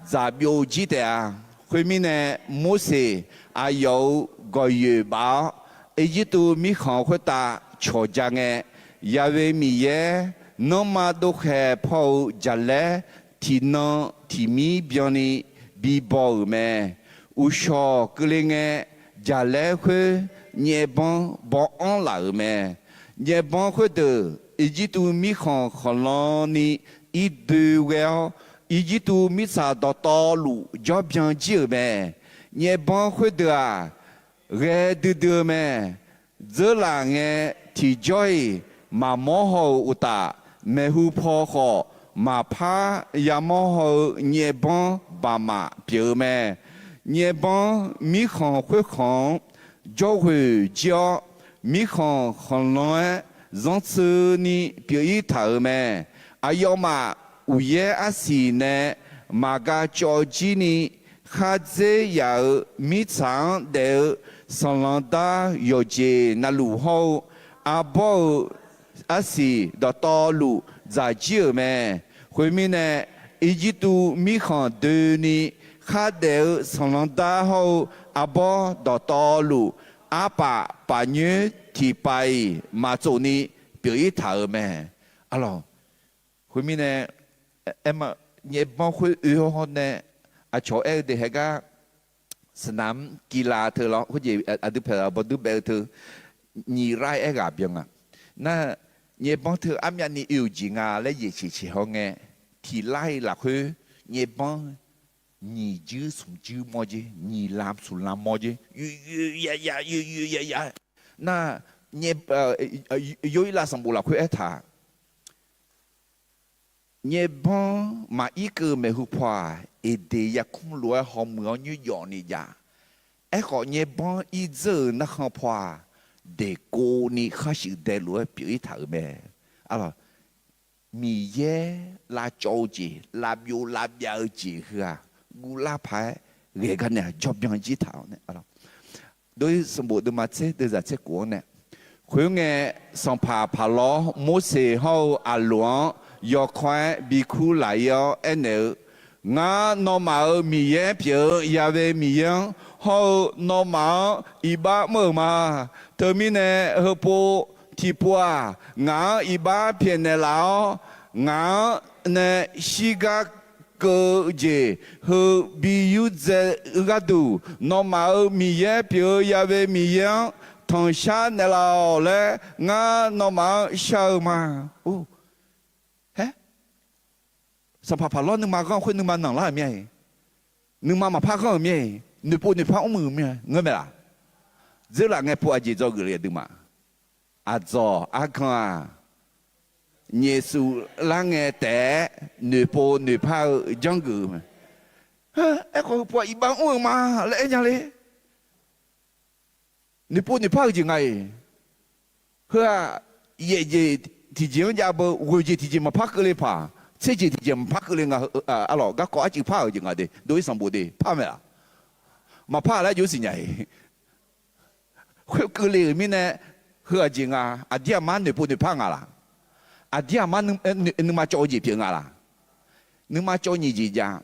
dzaq byov jir taef-a. Khoermirnae, Morseq aqyawf-euq gawqyoeq baf-awr, Irjirtuv mirkhanq khoertav cawqja ngae, Ya'we Miqyaer nanrma dovkhaeq paw-euq jaqlaer tiqnan tiqmir byanni bibaw-euq mae. Uqshawq keuvle ngae, jaqlaer khoer nyaefbanr baw-anr laf-euq mae. Nyaefbanr khoerdeuq Irjirtuv mirkhanq khanqlan ni irdoe ghae-awr, Irjirtuv mirtsaq dawqtawvluf jawr byan jir-euq mae. Nyaefbanr khoerdeuq-aq, ghae duidui-eu mae. Dzeurlaf ngae tiqjawr-iq maqmawr haw-euq uqtaf, maeqhu paw khawf maqpar yamawr haw-eu nyaefbanr baqmaf pyeuf-eu mae. Nyaefbanr mirkhanq khoerkhanq-anr jawrghoeq jir-awr, mirkhanq khanqlan-aer zanrtseuvni pyeuf-ir taq-euq mae. Aqyawfmaf uqyaer arsiq nae maqga cawv jir ni, khardzer yaf-euq mirtsaq-anr daef-eu sanqlanq dar yawqjeq navluf hawr-eu, arbawr-euq arsiq dawqtawvluf dzaq jir-euq mae. Khoermirnae, Irjirtuv mirkhanq doeni khardaef-eu sanqlanq dar hawr-eu arbawr dawqtawvluf, arpaf paf nyoer tiqpaf-iq maqtsofni pyeuf-ir taq-euq mae. Arlawq, khoermirnae, aer, nyaefbanr khoer oe-awr nae, aqcawq aer-eu deuq haegar, sanqnaq-anr kilav teu lawr, khoerjeq aqdui paeq bawduir baef-eu teu, nyiq lar-aer aerghaq byan nga. Nar, nyaefbanr teu armyavni oe-euq jeq nga laer yaeq ceqceq haw ngae, tiq lar-iq lafkhoer nyaefbanr nyiq juir smq juir mawr jer, nyiq lam smq lam mawr jer, yoeq yoeq yaf yaf, yoeq yoeq yaf yaf. Nar, nyaef, Yorhirlav sanqbof lafkhoer aertaq, nyaefbanr maqir keuv-eu maeqhu paw-aq, Eqdeq yarkmr lof-aer hawmuiq-awr nymrjawf ni jav. Aerkhawf, nyaefbanr irdzeur-euq narkhan paw-aq, deqkov ni khar shuif dae lof-aer pyeuf-ir taq-euq mae. Arlawq, Miqyaer lavcawv-eu jeq, lavbyov lavbyav-eu jeq heu-aq, guvlar paq-aer ghae gar nae-aq jawr byan jir taq-awr nae, arlawq, Dov-ir sanqbof deuvma tser deuvzaq tser khof-anr nae, khoerngae, sanqpaq Paqlawr Morseq hawr-eu Aqloq-anr yawkawr-aer bikur laq-ir-awr aernaeq-eu, Ngar nawmaf-euq Miqyaer pyeuf-eu Ya'we Miqyaer-anr hawr-eu nawmaf-anr iqbax mr-euq ma. Teumirnae, heupov tiqpov-aq, ngaq-anr iqbax pyaeqnaeq laf-awr, ngaq-anr nae shirgar keuv-eu jeq heu bi yurdzae-eu gharduq, nawmaf-euq Miqyaer pyeuf-eu Ya'we Miqyaer-anr tanqshar naeqlaf-awq laer ngar nawmaf-anr shar-eu ma. Or, haer, sanqpaq Paqlawr nuima ghanr khoer nuima nanqlar-euq mir-a. Nuima maqpar ghanr-euq mir-a. Noeqpov noeqpar mr-euq mir-a ngeur mae laf? Dzeurlaf ngae pov aqjeq dzawgeuf le aqduimaf. Aqdzawq argan-aq, nyaefsuf lar ngae taef-aer noeqpov noeqpar-eu janrgeuf-eu mae. Aerkhawf heupov-aq iqbax mr-euq ma laer aer nya le. Noeqpov noeqpar-eu jeq nga-iq. Heu-aq, yaef jeq tiqjeq-anr jav beu, ghoeq jeq tiqjeq maqpar keuvle paq, tser jeq tiqjeq maqpar keuvle nga. Arlawq, garkawv arcuiv par-euq jeq nga de, dov-ir sanqbof de par mae laf? Maqpar laer jov siqnya-iq. Khoerkeuvle-euq mirnae, heu aqjeq nga, aqdir aqmar noeqpov noeqpar nga laq? Aqdir aqmar nuima cawv-eu jeq pyeuf nga laq? Nuima cawv nyiq jeq jav.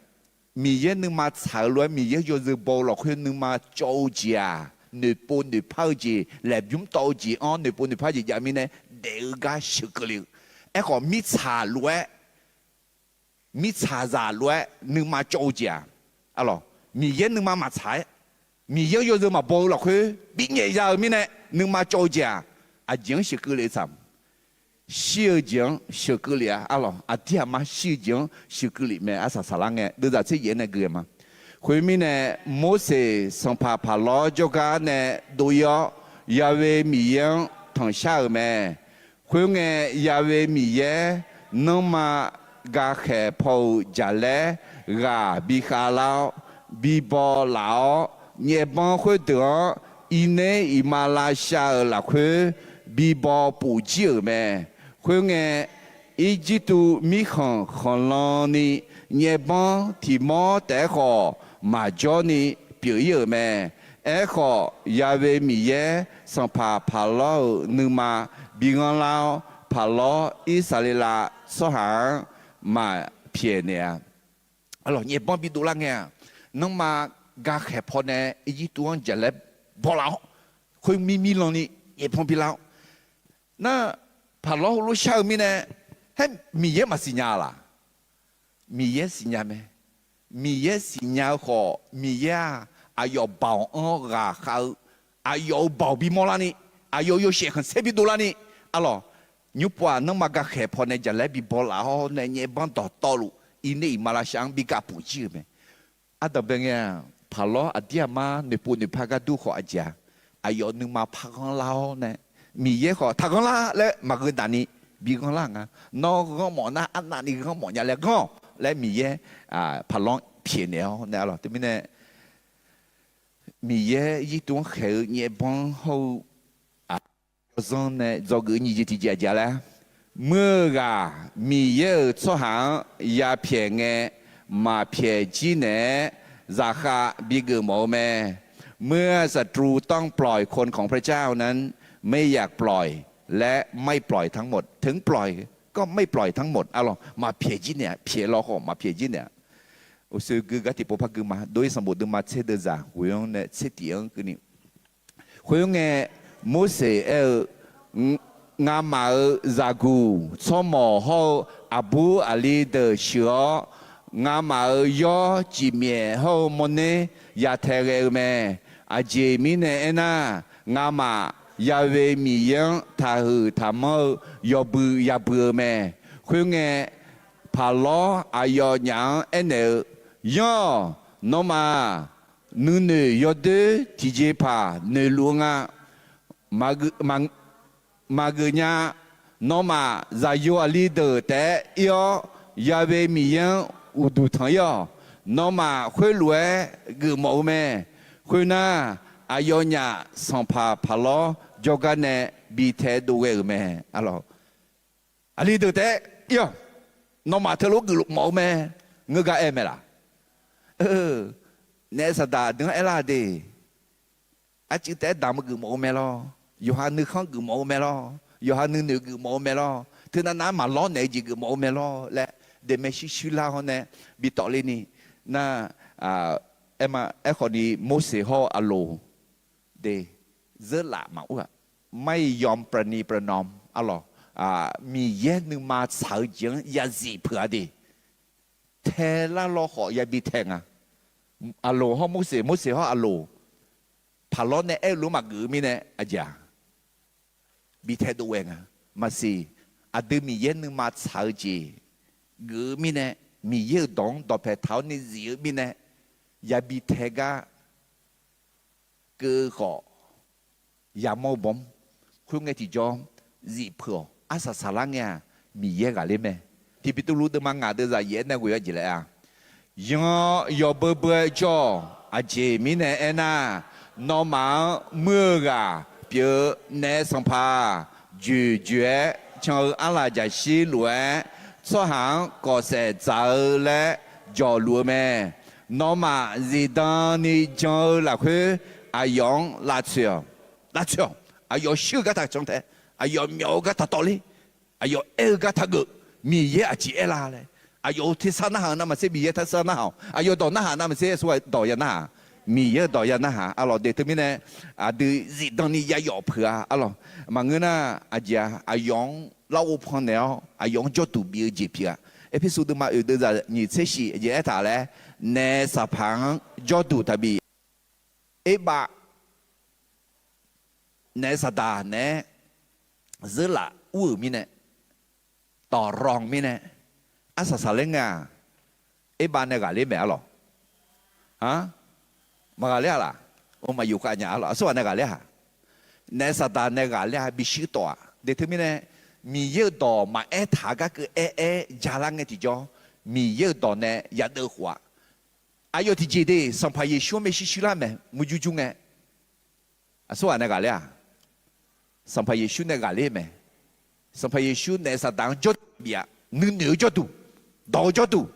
Miqyaer nuima tsaq-eu lof-aer Miqyaer yawzeu baw-eu lafkhoer nuima cawv-eu jeq-aq, noeqpov noeqpar-eu jeq, laeqbymr tawv-eu jeq-anr noeqpov noeqpar jeq jav mirnae, daef-eu gar sheuqkeuvle-eu. Aerkhawf mirtsaq lof-aer, mirtsaqzaq lof-aer nuima cawv-eu jeq-aq, arlawq, Miqyaer nuima maqtsaq-aer, Miqyaer-anr yawzeu maqbaw-eu lafkhoer binyaef ya-eu mirnae, nuima cawv-eu jeq-aq, aqjeq-anr sheuqkeuvle-eu tsaq. Shir-eu jeq-anr sheuqkeuv lef-a. Arlawq, aqdir aqmar shir-eu jeq-anr sheuqkeuv lef mae. Arsaq saqlar ngae deuvzaq tser yaef-aer nae gui-eu ma. Khoermirnae, Morseq sanqpaq Paqlawr jawrgar nae dov-ir-awr, Ya'we Miqyaer-anr tanqshar-euq mae. Khoerngae, Ya'we Miqyaer nanrma gakhaeq paw-euq jaqlaer ghaq bi khavlar-awr, bi baw laf-awr, nyaefbanr khoerdeuq-anr irner iqmalavshav-euq lafkhoer bi baw puf jir-euq mae. Khoerngae, Irjirtuv mirkhanq khanqlan ni nyaefbanr tiq mawr taef-aer khawf maqjawr ni pyeuf-ir-euq mae. Aerkhawf, Ya'we Miqyaer sanqpaq Paqlawr-euq nuima bi ghanrlar-awr, Paqlawr Irsaqleqlav tsawrhaq-anr maqpyaeq naeq-a. Arlawq, nyaefbanr bi dovlar ngae-aq, nanrma gakhaeq pawnae Irjirtuv-anr jaqlaer baw laf-awr, khoer mirmir lan ni nyaefbanr bi lar-awr, nar, Paqlawr heulof shar-eu mirnae, haer Miqyaer maqsiq nya-a laq? Miqyaer siqnya mae. Miqyaer siqnya-eu khawf, Miqyaer-aq, aqyawf baoq anr-awr ghaqkhav-eu aqyawf-euq baoq bimawr larni, aqyawf-euq yawshaef khanqsaer bidov larni, arlawq, nymrpov-aq nanrma gakhaeq pawnae jaqlaer bibaw laf-awr nae nyaev banr dawqtawvluf, irner iqmalavshav-anr bigaq puf jir-euq mae. Ardanqbae ngae-aq, paqlawr aqdir aqmar noeqpov noeqpar gar dur khawf aqjeq-a, aqyawf nuima parghanr lar-awr nae, Miqyaer khawf taqghanr lar laer maqgeu daqni bighanr lar nga. Nawr ghanr mawf nar arnavni ghanr mawf nya laer ghanr-awq laer Miqyaer paqlawr pyaeqnaeq-awr nae, arlawq, teumirnae Miqyaer irtuv-anr khaeq-eu nyaev banr hawr-eu yawzanr nae dzawgeuf nyiq jeq tiqjeq aqjeq laer, muir-eu ghaq Miqyaer-euq tsawrhaq-anr yapyaeq ngae maqpyaeq jir naeq-aer zaqkhav bigeuf mawf-eu mae. เมื่อศัตรูต้องปล่อยคนของพระเจ้านั้น ไม่อยากปล่อย และไม่ปล่อยทั้งหมด ถึงปล่อยก็ไม่ปล่อยทั้งหมด arlawq, maqpyaeq jir naeq-a, pyaeq law khawf maqpyaeq jir naeq-a. Uqshoe gui gar tiqpov par gui ma. Dov-ir sanqbof deuvma tser deuvzaq ghoe-anr nae tser tif-anr keuvni Khoerngae, Morseq aer-eu, Ngamaf-euq zaqguq tsawrmawq hawr-eu aqbur aqli deuq sheuq-awr, ngamaf-euq yawr cifmyaef hawr-eu mawrner yatae ghae-eu mae. Aqjeq mirnae aernar, ngamaf Ya'we Miqyaer-anr taqhuiq taqmanr-eu yawbui yabui-eu mae. Khoerngae, paqlawr aqyawfnyaf-anr aernaeq-eu, Yanr-awq. Nawmaf-aq, nuinoeq yawdoer tiqjeqpaq noeqluf-eu nga. Maqgeuf nya. Nawmaf zaqyo aqli deuq taef-aer ir-awr, Ya'we Miqyaer-anr uqduq tanq-ir-awq. Nawmaf khoerlof-aer geufmawf-eu mae. Khoernar, aqyawfnyaf sanqpaq paqlawr jawrgar nae bi taedov ghae-euq mae. Aqli deuq taef-aer ir-awq. Nawmaf teulof geufmawf-eu mae. Ngeur gar aer mae laq? Naef saqdaq deuq-anr aerlar de. Arcuiv taef-aer damq-eu geufmawf-eu mae lawr. Yawqha nuikhanr geufmawf-eu mae lawr. Yawqha nuinoeq geufmawf-eu mae lawr. Teunav nav-anr maqlawr naeq-eu jeq geufmawf-eu mae lawr laer, daeqmae shuir shuir lar-awr nae bi tawf le ni, nar, aer ma, aerkhawf ni Morseq hawr-eu Aqloq de, zeurlaf maqur-aq, ไม่ยอมประนีประนอม arlawq, Miqyaer nuima tsaq-eu jeq-anr yazif peuq-a de. Tae lar lawr khawf yabi tae nga. Aqloq hawr Morseq, Morseq hawr Aqloq, paqlawr nae aer-eu lof maqgeuf-eu mirnae aqjeq-aq, bi taedov ghae nga. Maqsiq, aqdui Miqyaer nuima tsaq-eu jeq geuf-eu mirnae, Miqyaer-euq dawq-anr dawqpae taq-awr ni zif-eu mirnae, yabi tae gar keuv-eu khawf, yamawr-eu bawr. Khoerngae tiqjawr, zif peuq-awq. Arsaq saqlar ngae-aq, Miqyaer ghaqler mae. Tiqbeqtuvluv deuvma ngaq deuvzaq yaef-aer nae ghoe-awr jeq laer-a, Yanr-awr yawbeu beu-aer jawr-awq. Aqjeq mirnae aernar, nawmaf-anr muir-eu ghaq pyeuf-eu naef sanqpaq-aq, joeqjoeq-aer can-eu arlaqjaqshir lof-aer, tsawrhaq-anr kawfsaef dzaq-eu laer jawqluf-eu mae. Nawmaf zifdan ni jan-eu lafkhoer, aqyawf-anr lavtsoeq-awq. Lavtsoeq-awq. Aqyawf shir-eu gar taqcan tae, aqyawf myawf-eu gar taqtawv ler, aqyawf aer-eu gar taqgeuf. Miqyaer aqjeq aer la laer, aqyawf-euq tersar narhaq-eu navmaqtser Miqyaer tersar narhaq-awq. Aqyawf dawq narhaq navmaqtser aqsurghaq dawq ya narhaq. Miqyaer-euq dawq ya narhaq. Arlawq de teumirnae, aqdui zifdan ni ya yawf peuq-a. Arlawq, maqngeur nar, aqjeq-aq, aqyawf-anr larghov pannaeq-awr aqyawf-anr jawrduq bif-eu jeq pyeuf-a. Erpersu deuvma oeq deuvzaq nyiq tser shif jeq aertaq laer, naef saqpaq-anr jawrduq taqbif. Erbav, naef saqdaq naeq-aer zeurlaf ur-euq mirnae, tawqrawq mirnae, arsaq saqler ngae-aq, erbav nae ghaqler mae arlawq. Maqghaqler-a laq? Maqyuf khav nya arlawq. Aqsurghaq nae ghaqler-a? Naef saqdaq nae ghaqler-a, bishuir tawf-aq. De teumirnae, Miqyaer-euq dawq maqaer taq-eu gar keuv aer aer jalar ngae tiqjawr, Miqyaer-euq dawq nae yadeuv khof-a. Aqyawf tiqjeq de, Sanqpaq Yeqsur-anr maershuir shuir lar mae, murjur jur ngae. Aqsurghaq nae ghaqler-a? Sanqpaq Yeqsur nae ghaqler mae. Sanqpaq Yeqsur naef saqdaq-anr jawrduq bif-a. Nuinoeq-eu jawrduq, dawq-eu jawrduq,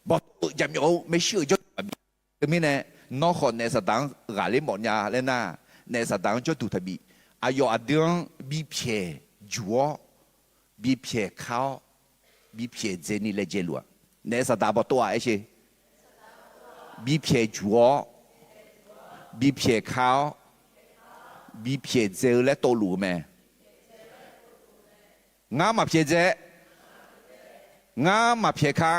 bawqtawv-eu jaqmyawf-eu maershuir-euq jawrduq maqbif. Teumirnae, nawr khawf naef saqdaq-anr ghaqler mawf nya laer nar, naef saqdaq-anr jawrduq taqbif. Aqyawf aqdui-anr bipyaeq juq-awr, bipyaeq ka-awr, bipyaeq dzaeni laejae luf-a. Naef saqdaq bawqtov-aq aer sher. Bipyaeq juq-awr, bipyaeq ka-awr, bipyaeq dzae-eu laer tovluf-eu mae. Ngar maqpyaeq dzae, ngar maqpyaeq ka,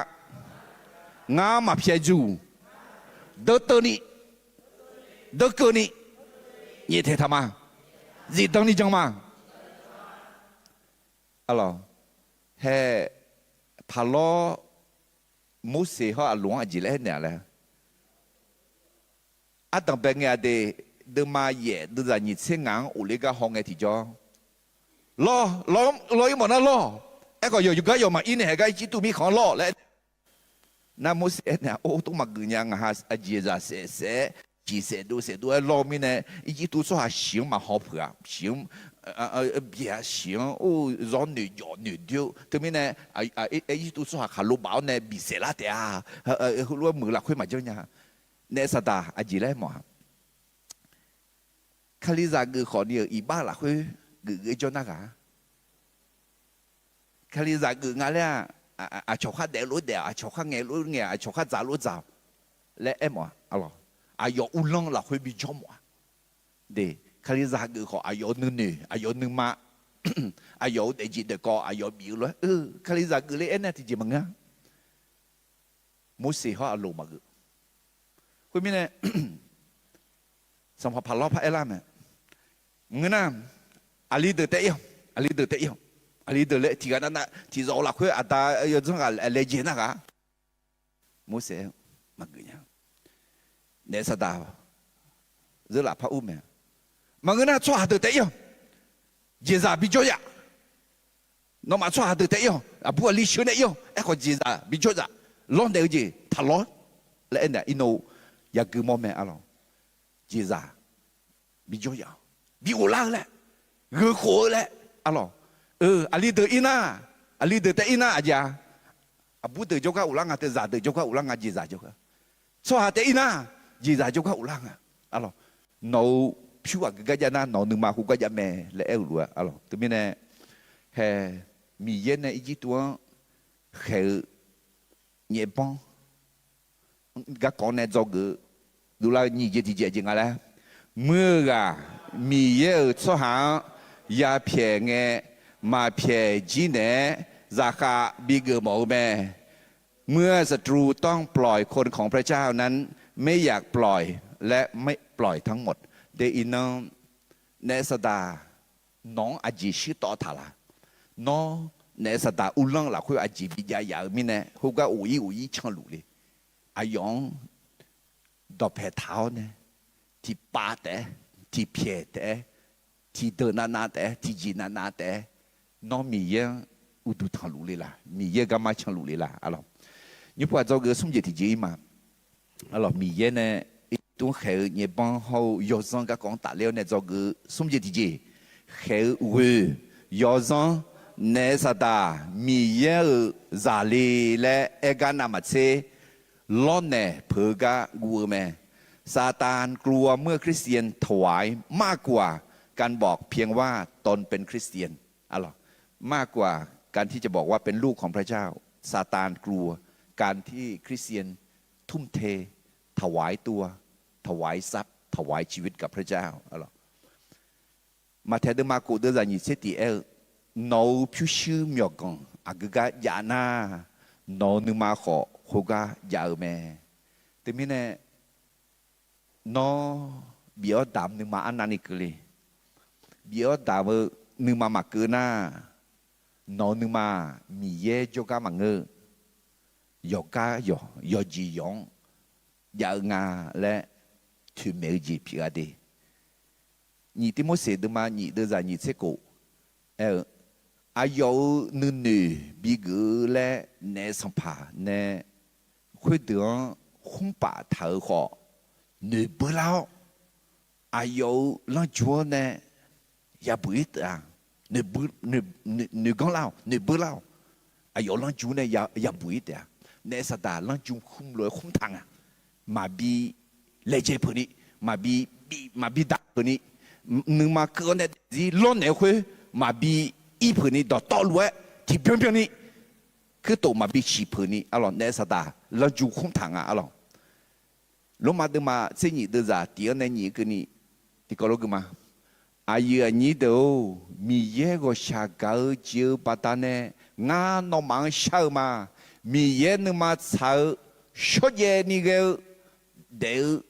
ngar maqpyaeq juq, deur teuvni, deur keuvni, Nyaeftaeq taq ma. Zifdan ni jan ma. Arlawq, hae, paqlawr Morseq hawr Aqloq-anr aqjeq laer aernaeq-a laer, ardanqbae ngae-a de, deuvma yaef deuvzaq nyiq tser ngaq-anr of ler gar haw ngae tiqjawr, lawr, lawr, lawr ir mawf nar lawr. Aerkhawf yawqgar yawq maqir nae haeq gar Irjirtuv mirkhanq-anr lawr laer aer. Nar Morseq aernaeq-a, or, tov maqgeuf nya, ngaq ha aqjeq zaq saef saef-aer, ciq saef dov saef dov-aer lawr mirnae, Irjirtuv tsawrhaq shiq-anr maqhaw peuq-a, shiq-anr byaeq-a, shiq-anr or zawr noeqjawf noeqdoer-eu teumirnae, Irjirtuv tsawrhaq khaqlo baf-awr nae bisaef lar taef-a. Heulof-aer muiq-eu lafkhoer maqjanr nya. Naef saqdaq aqjeq laer mawf-a. Kalizaq geuf khawf ni-euq iqbax lafkhoer geuf geuf-aer jawr nar ghaq-a. Kalizaq geuf nga laer-aq, aqcawq khar daef lof daef-awq, aqcawq khar ngaeq lof ngaeq-awq, aqcawq khar dzaq lof dzaq-awq laer aer mawf-a. Aqlawq, aqyawf uvlanr lafkhoer bijawr mawf-a. De, Kalizaq geuf khawf aqyawf-euq nuinoeq, aqyawf-euq nuima, aqyawf-euq daefjeq daefkawv, aqyawf bif-eu lof-aer, Kalizaq geuf le aernar tiqjeq maqngeur-a. Morseq hawr Aqloq maqgeuf. Khoermirnae, sanqpaq paqlawr par aerlar mae. Ngeur nar, aqli deuq taef ir-awq, aqli deuq taef ir-awq, aqli deuq laer tiqghaq navnav tiqzawq-eu lafkhoer aqda yawdzanr ghaq laejae nar ghaq. Morseq maqgeuf nya. Naef saqdaq zeurlaf par ur mae. Maqngeur nar tsawrhaq deuq taef ir-awq, jeqzaq bijawr yaf. Nawmaf tsawrhaq deuq taef ir-awq, aqbur aqli sheuq nae ir-awq, aerkhawf jeqzaq bijawr zaf. Lawrnaeq-eu jeq taqlawr laer aernaeq-a, iqnan yagui mawr mae arlawq. Jeqzaq bijawr yaf-awq, bi ghoflar-eu laer, gheukhof-eu laer arlawq. Aqli deuq ir nar, aqli deuq taef ir nar aqjeq-a, aqbur deuq jawrgar ghoflar nga, teu zaqdeuq jawrgar ghoflar nga, jeqzaq jawrgar. Tsawrhaq taef ir nar, jeqzaq jawrgar ghoflar nga. Arlawq, nawq-euq pyur aqgeu gar jav nar nawq-eu nuima khoergar jav mae laer aer-eu lof-a arlawq. Teumirnae, hae, Miqyaer nae Irjirtuv-anr khaeq-eu nyaefbanr garkawv nae dzawgeuf-eu dovlar-eu nyiq jeq tiqjeq jeq nga laer, muir-eu ghaq Miqyaer-euq tsawrhaq-anr yapyaeq ngae maqpyaeq jir naeq-aer zaqkhav bigeuf mawf-eu mae. เมื่อศัตรูต้องปล่อยคนของพระเจ้านั้น ไม่อยากปล่อย และไม่ปล่อยทั้งหมด Deuq iqnan, naef saqdaq nawq-anr aqjeq shuir tawv taq la? Nawr naef saqdaq uvlanr lafkhoer aqjeq bijav yaf-eu mirnae, khoergar of ir of ir canluf le. Aqyawf-anr dawqpaeq taq-awr nae, tiqpav taef-aer, tiqpyaeq taef-aer, tiqdeuq navnav taef-aer, tiqjeq navnav taef-aer, nawr Miqyaer-anr uqduq tanqluf le la? Miqyaer garma canluf le la? Arlawq, nymrpov ghaq dzawgeuf-eu smr jeq tiqjeq ir ma. Arlawq, Miqyaer nae Irjirtuv-anr khaeq-eu nyaefbanr hawr-eu yawzanr garkawv-anr tafler-awr nae dzawgeuf-eu smr jeq tiqjeq, khaeq-eu ghoe, yawzanr, naef saqdaq Miqyaer-euq zaqle laer aer gar navmaqtser lawrnaeq peuq-eu gar guv-eu mae. ซาตานกลัวเมื่อคริสเตียนถวายมากกว่าการบอกเพียงว่าตนเป็นคริสเตียน Arlawq, มากกว่าการที่จะบอกว่าเป็นลูกของพระเจ้า ซาตานกลัวการที่คริสเตียนทุ่มเท ถวายตัว ถวายทรัพย์ ถวายชีวิตกับพระเจ้า Arlawq, Maqtaeq deuvma kof deuvzaq nyiq tser tiq aer-eu, nawq-euq pyurshuir myawqganq aqgeu gar jav nar, nawq-euq nuima khawf khoergar jav-eu mae. Teumirnae, nawr bif-awr damq nuima arnavni keuvle. Bif-awr damq-eu nuima maqkeuv nar, nawq-euq nuima-aq Miqyaer jawrgar maqngeur-eu, yawqgar yawq, yawqjeq yawq-anr jav-eu nga laer toeqmaeq-eu jeq pyeuf-a de. Nyiq Tirmorseq deuvma nyiq deuvzaq nyiq tser kof aer-eu, aqyawf-euq nuinoeq bigeuf-eu laer naef sanqpaq nae khoerdeuq-anr khmr paf taq-euq khawf, noeqbeur lar-awr, aqyawf-euq lanrju-anr nae yabuq ir taef-a. Noeq, noeqganr lar-awq, noeqbeur lar-awq. Aqyawf lanrju nae yabuq ir taef-a. Naef saqdaq lanrju khmr lof-aer khmr taq nga. Maqbi laejae peuq ni, maqbi, maqbi daq peuq ni, nuima keuv-awr nae daefzir lawrnaeq-eu khoer maqbi ir peuq ni, dawqtawvluf-aer tiqbyan byan ni, kuirtof maqbi siq peuq ni, arlawq, naef saqdaq lanrju khmr taq nga, arlawq. Lormav deuvma tser nyiq deuvzaq tiq-anr nae nyiq keuvni tiqkawv lof gui ma. Aqyuif aqnyir deuq-or, Miqyaer ghawqshaq gaq-eu jeq-eu baqdanae ngar nawmaf-anr shar-eu ma. Miqyaer nuima tsaq-eu shawrjaev ni ghae-eu daef-eu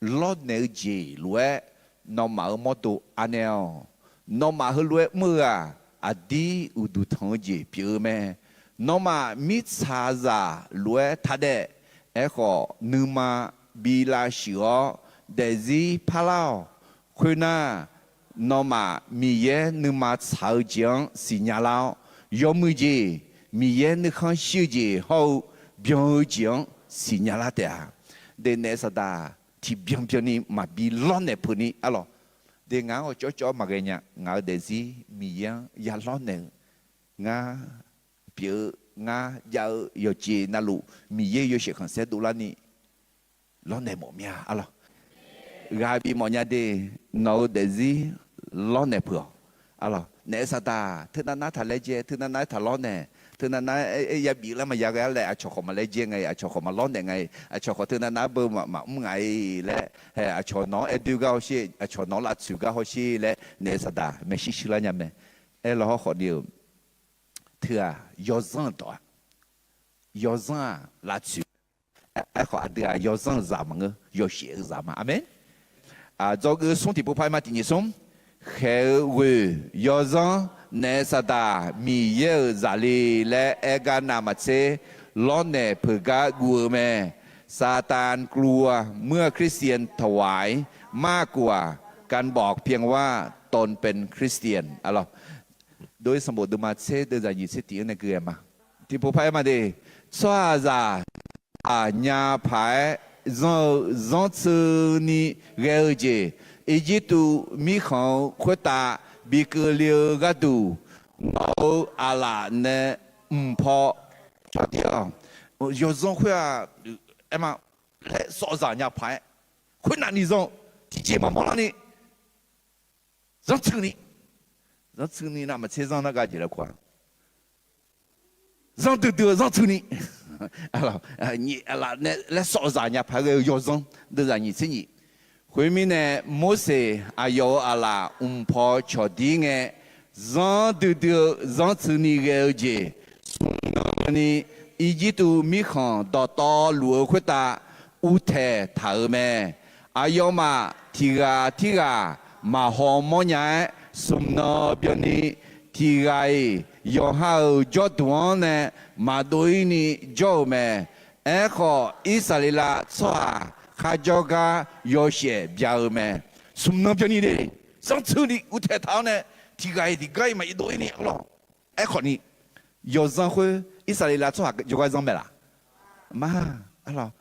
lawrnaeq-eu jeq lof-aer nawmaf-euq mawrdo anaeq-awq. Nawmaf heulof-aer mr-eu-aq, aqdir uqduq tanq-eu jeq pyeuf-eu mae. Nawmaf mirtsaqzaq lof-aer taqdaef. Aerkhawf, nuima bi lavshuif-awr daefzir parlar-awq. Khoernar, nawmaf Miqyaer nuima tsaq-eu jeq-anr siqnya lar-awr, yawmuiq jeq, Miqyaer nuikhanr shir-eu jeq hawr-eu byan-eu jeq-anr siqnya lar taef-a. De naef saqdaq tiqbyan byanni maqbi lawrnaeq peuq ni arlawq. De ngaq-anr cawvcawv maqghae nya. Ngaq-euq daefzir Miqyaer-anr ya lawrnaeq-eu, ngar pyeuf-eu, ngar jav-eu yawqjeq navluf Miqyaer yawshaef khanqsaer dovlarni lawrnaeq mawf mir-a arlawq. Ghaq bif mawf nya de, nawq-euq daefzir lawrnaeq peuq-awq arlawq. Naef saqdaq teunav nar taq laejae, teunav nar taq lawrnaeq, teunav nar-aer yabif lar maqya ghae-ar laer, aqcawq khawf maqlaejae nga-iq, aqcawq khawf maqlawrnaeq nga-iq, aqcawq khawf teunav nar beu maqmr nga-iq laer, aqcawq nawq-anr aer doer gar hawsher, aqcawq nawq-anr lavtsoeq gar hawsher laer naef saqdaq maeqshi shuir lar nya mae. Aerlawq hawrkhawf ni-euq teu-aq, yawzanr-euq dawq-aq, yawzanr-aq lavtsoeq, aerkhawf aqdui-aq yawzanr-euq zaq maqngeur, yawshaef-eu zaq ma. Aqmeq. Dzawgeuf smr tiqpov par-aer ma tiqnyiq smr. Khaeq-eu ghoeq yawzanr naef saqdaq Miqyaer-euq zaqle laer aer gar navmaqtser lawrnaeq peuq gar guv-eu mae. ซาตานกลัวเมื่อคริสเตียนถวายมากกว่า การบอกเพียงว่าตนเป็นคริสเตียน arlawq. Dov-ir sanqbof deuvma tser deuvzaq nyiq tser tiq-anr nae gui-aer ma. Tiqpov par-aer ma de. Tsawrhaqzaq aqnya paq-aer zanr-eu zanrtsuini ghae-eu jeq, Irjirtuv mirkhanq-eu khoertav bi keuvle-eu gharduq, nawq-euq aqlaf nae mq paw cawqdir-awq. Yawzanr khoer-aq, aer ma, laer sawfzaq nya paq-aer khoernav ni zanr-eu tiqjeq maqmawr larni zanrtsuini, zanrtsuini navmaqtser zanr nar ga jeq laer kur-a. Zanr duidui-eu zanrtsuini, nyiq aqlaf nae laer sawfzaq nya paq-aer ghae-eu yawzanr deuvzaq nyiq tser nyiq. Khoermirnae, Morseq aqyawf-euq aqlaf mq paw cawqdir ngae, zanr duidui-eu zanrtsuini ghae-eu jeq, smq nan ni Irjirtuv mirkhanq dawqtawvluf-eu khoertav uvtaeq taq-euq mae. Aqyawfmaf tiq ghaq tirghaq maqhaw mawrnya-aer, smq nan byanni tiq ghaq-iq yawqha-euq jawrduq-anr nae maqdov-ir ni jawr-euq mae. Aerkhawf, Irsaqleqlav tsawrhaq kharjawr gar yawshaef bya-eu mae. Smq nan byanni de, zanrtsuini uvtaeq taq-awr nae, tiq ghaq-iq tiq gar-iq maqdov-ir ni arlawq. Aerkhawf ni, yawzanr khoer Irsaqleqlav tsawrhaq jawrgar zanr mae laq? Ma, arlawq.